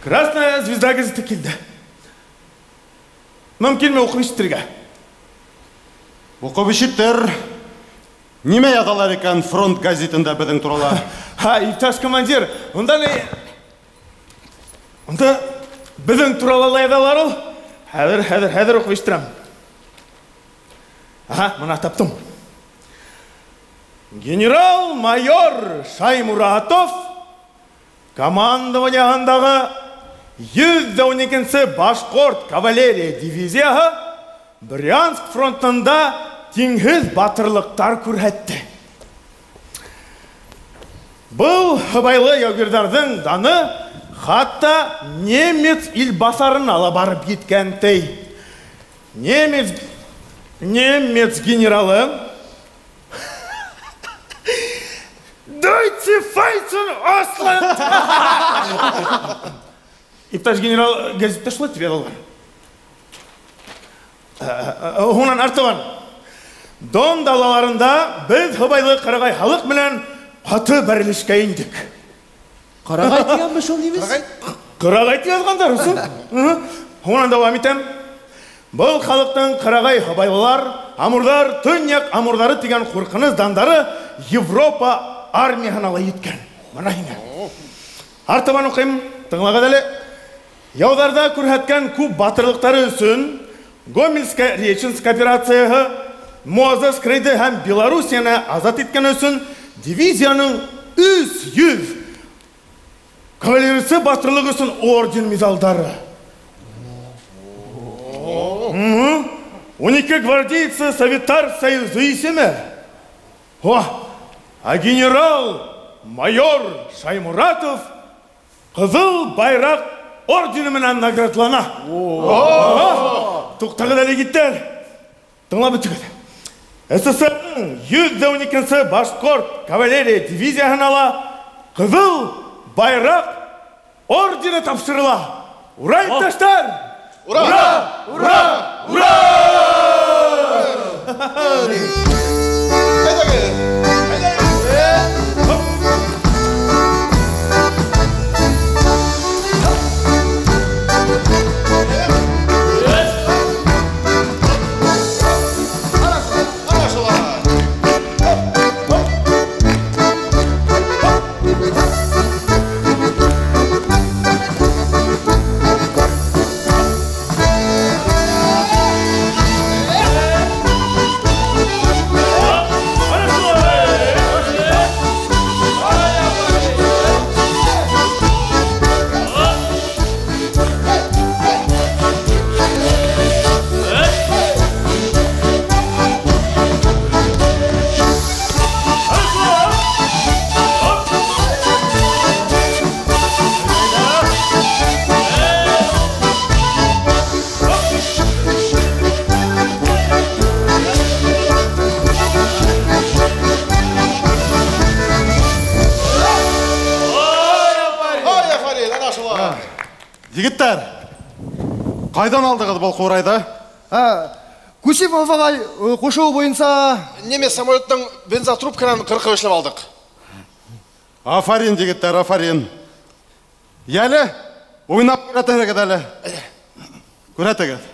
Красная звезда газеты килде. Мөмкинме уҡып ишетергә? Уҡып ишетер. Нимә яҙалар икән фронт газетында беҙҙең турала? Ха, иптәш командир, унда ни? Унда беҙҙең турала ла яҙалар ул. Хәҙер, хәҙер, хәҙер уҡып ишетерәм. Аха, мына таптым. Генерал-майор Шаймуратов командованияһындағы 112-нсе башҡорт кавалерия дивизияһы Брянск фронтында тиңһеҙ батырлыҡтар күрһәтте. Был һыбайлы яугирҙәрҙең даны хатта немец илбаҫарына ла барып еткән ти. Немец генералы Deutsche Feizen Ostland! Иптәш генерал газетта шулай тип яҙылған. Һуңынан артабан. Дон далаларында беҙ һыбайлы ҡарағай халыҡ менән ҡаты бәрелешкә индек. Ҡарағай тигәнме шул немец? Ҡарағай тип яҙғандар, һуң. Һуңынан дауам итәм. Был халыҡтың ҡарағай һыбайлылар, амурҙар, төньяҡ амурҙары тигән ҡурҡыныс дандары Европа армияһына ла еткән. Бына һиңә. Артабан уҡыйым, тыңлағыҙ әле. Яуҙарҙа күрһәткән күп батырлыҡтары өсөн Гомельско-Речинск операцияһы, Мозырск рейды һәм Белоруссияны азат иткән өсөн дивизияның 300 кавалериясы батырлығы өсөн орден медалдары. 12 гвардейцы Советтар Союзы исеме. О, а генерал-майор Шаймуратов Ҡыҙыл байраҡ ордены менән наградлана. Туҡтағыҙ әле, егеттәр. Тыңлап бөтөгөҙ. СССР-ның 112-нсе башҡорт кавалерия дивизияһына ла Ҡыҙыл байраҡ ордены тапшырыла. Ура, иптәштәр! Ура! Ура! Ура! Егеттәр, ҡайҙан алдығыҙ был ҡурайҙы? Кусев ағай ҡушыуы буйынса... Немец самолеттың бензотрубканан ҡырҡып эшләп алдыҡ. Афарин, егеттәр, афарин. Йәле, уйнап күрһәтегеҙ әле. Күрһәтегеҙ.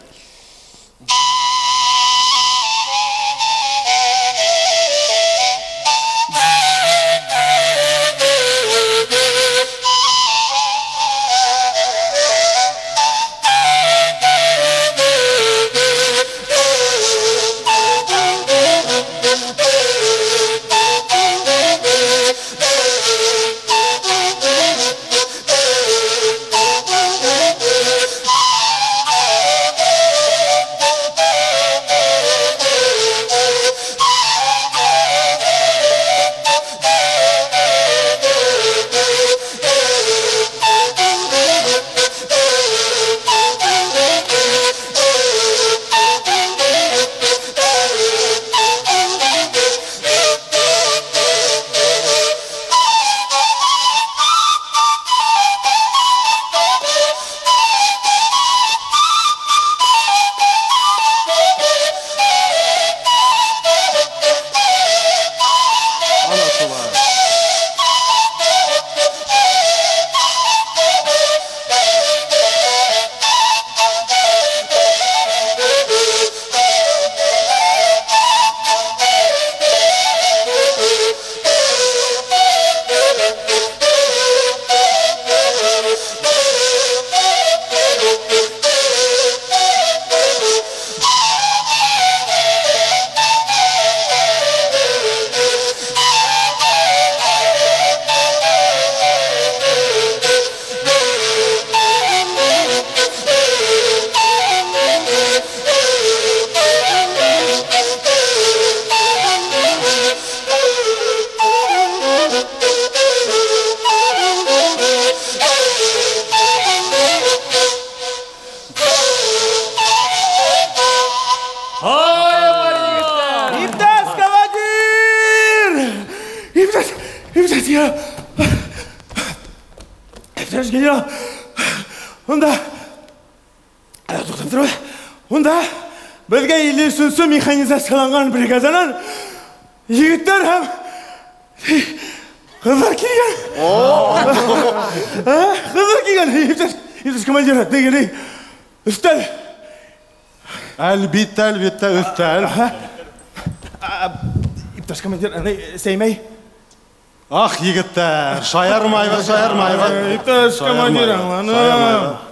Иптәш генерал, унда, туҡтап тороғоҙ, унда Беҙгә 53-нсө механизацияланған бригаданан егеттәр һәм ҡыҙҙар килгән. Ҡыҙҙар килгән. Иптәш командир, теге өҫтәл. Әлбиттә, әлбиттә, өҫтәл. Иптәш командир, сәймәй. Ах, егеттәр, шаярмайбыҙ, шаярмайбыҙ. Иптәш командир, аңланым. О!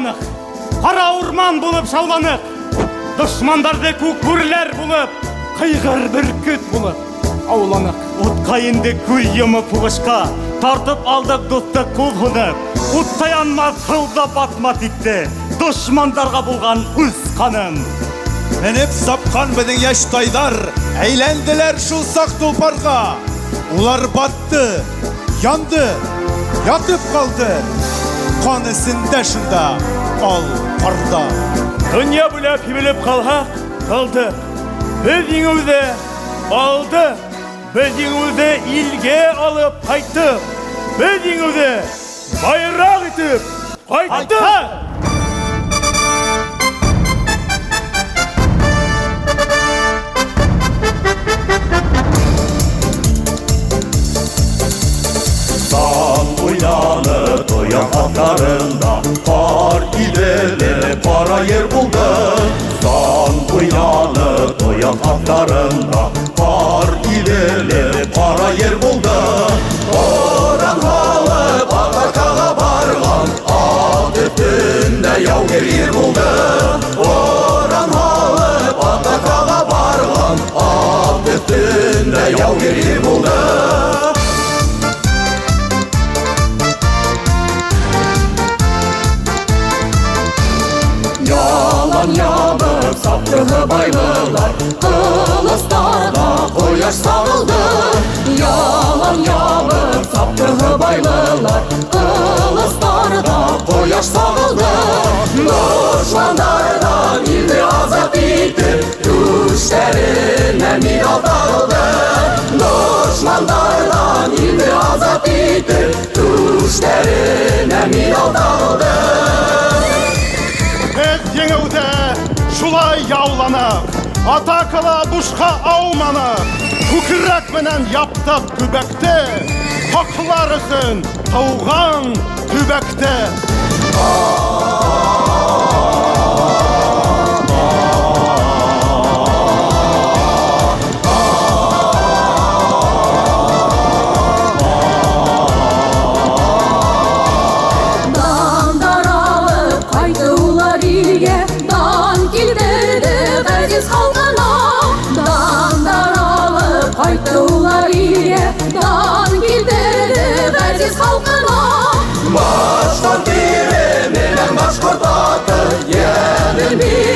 яуланыҡ, ҡара урман булып шауланыҡ, дошмандарҙы күк бүреләр булып, ҡыйғыр бөркөт булып ауланыҡ. Утҡа инде күҙ йомоп һуғышҡа, тартып алдыҡ дуҫты ҡул һуҙып, утта янмаҫ, һыуҙа батмаҫ итте дошмандарға булған үҙ ҡаным. Менеп сапҡан беҙҙең йәш тайҙар, әйләнделәр шул саҡ толпарға. Улар батты, янды, ятып ҡалды. Ҡан эсендә шунда, ал ҡарҙа. Донъя буйлап һибелеп ҡалһаҡ, ҡалдыҡ. Беҙ еңеүҙе алдыҡ. Беҙ еңеүҙе илгә алып ҡайттыҡ. Беҙ еңеүҙе байраҡ итеп ҡайттыҡ. Дан уйнаны тояҡ аҫтарында, ҡар иҙелеп ҡара ер булды. Дан уйнаны тояҡ аҫтарында, ҡар иҙелеп ҡара ер булды. Оран һалып атакаға барған, ат өҫтөндә яугир ир булды. Оран һалып атакаға барған, ат өҫтөндә яугир ир булды. Ялан ябып сапты байлылар, ҡылыстарҙа ҡояш сағылды. Ялан ябып сапты байлылар, ҡылыстарҙа ҡояш сағылды. Дошмандарҙан илде азат итеп, түштәренә миҙал тағылды. Дошмандарҙан илде азат итеп, түштәренә миҙал тағылды. Беҙ еңеүҙе шулай яуланыҡ, атакала бушҡа ауманыҡ, күкрәк менән яптыҡ төбәкте, хаҡлар өсөн тыуған төбәкте. Башҡорт ире менән башҡорт аты, йәнен бирҙе.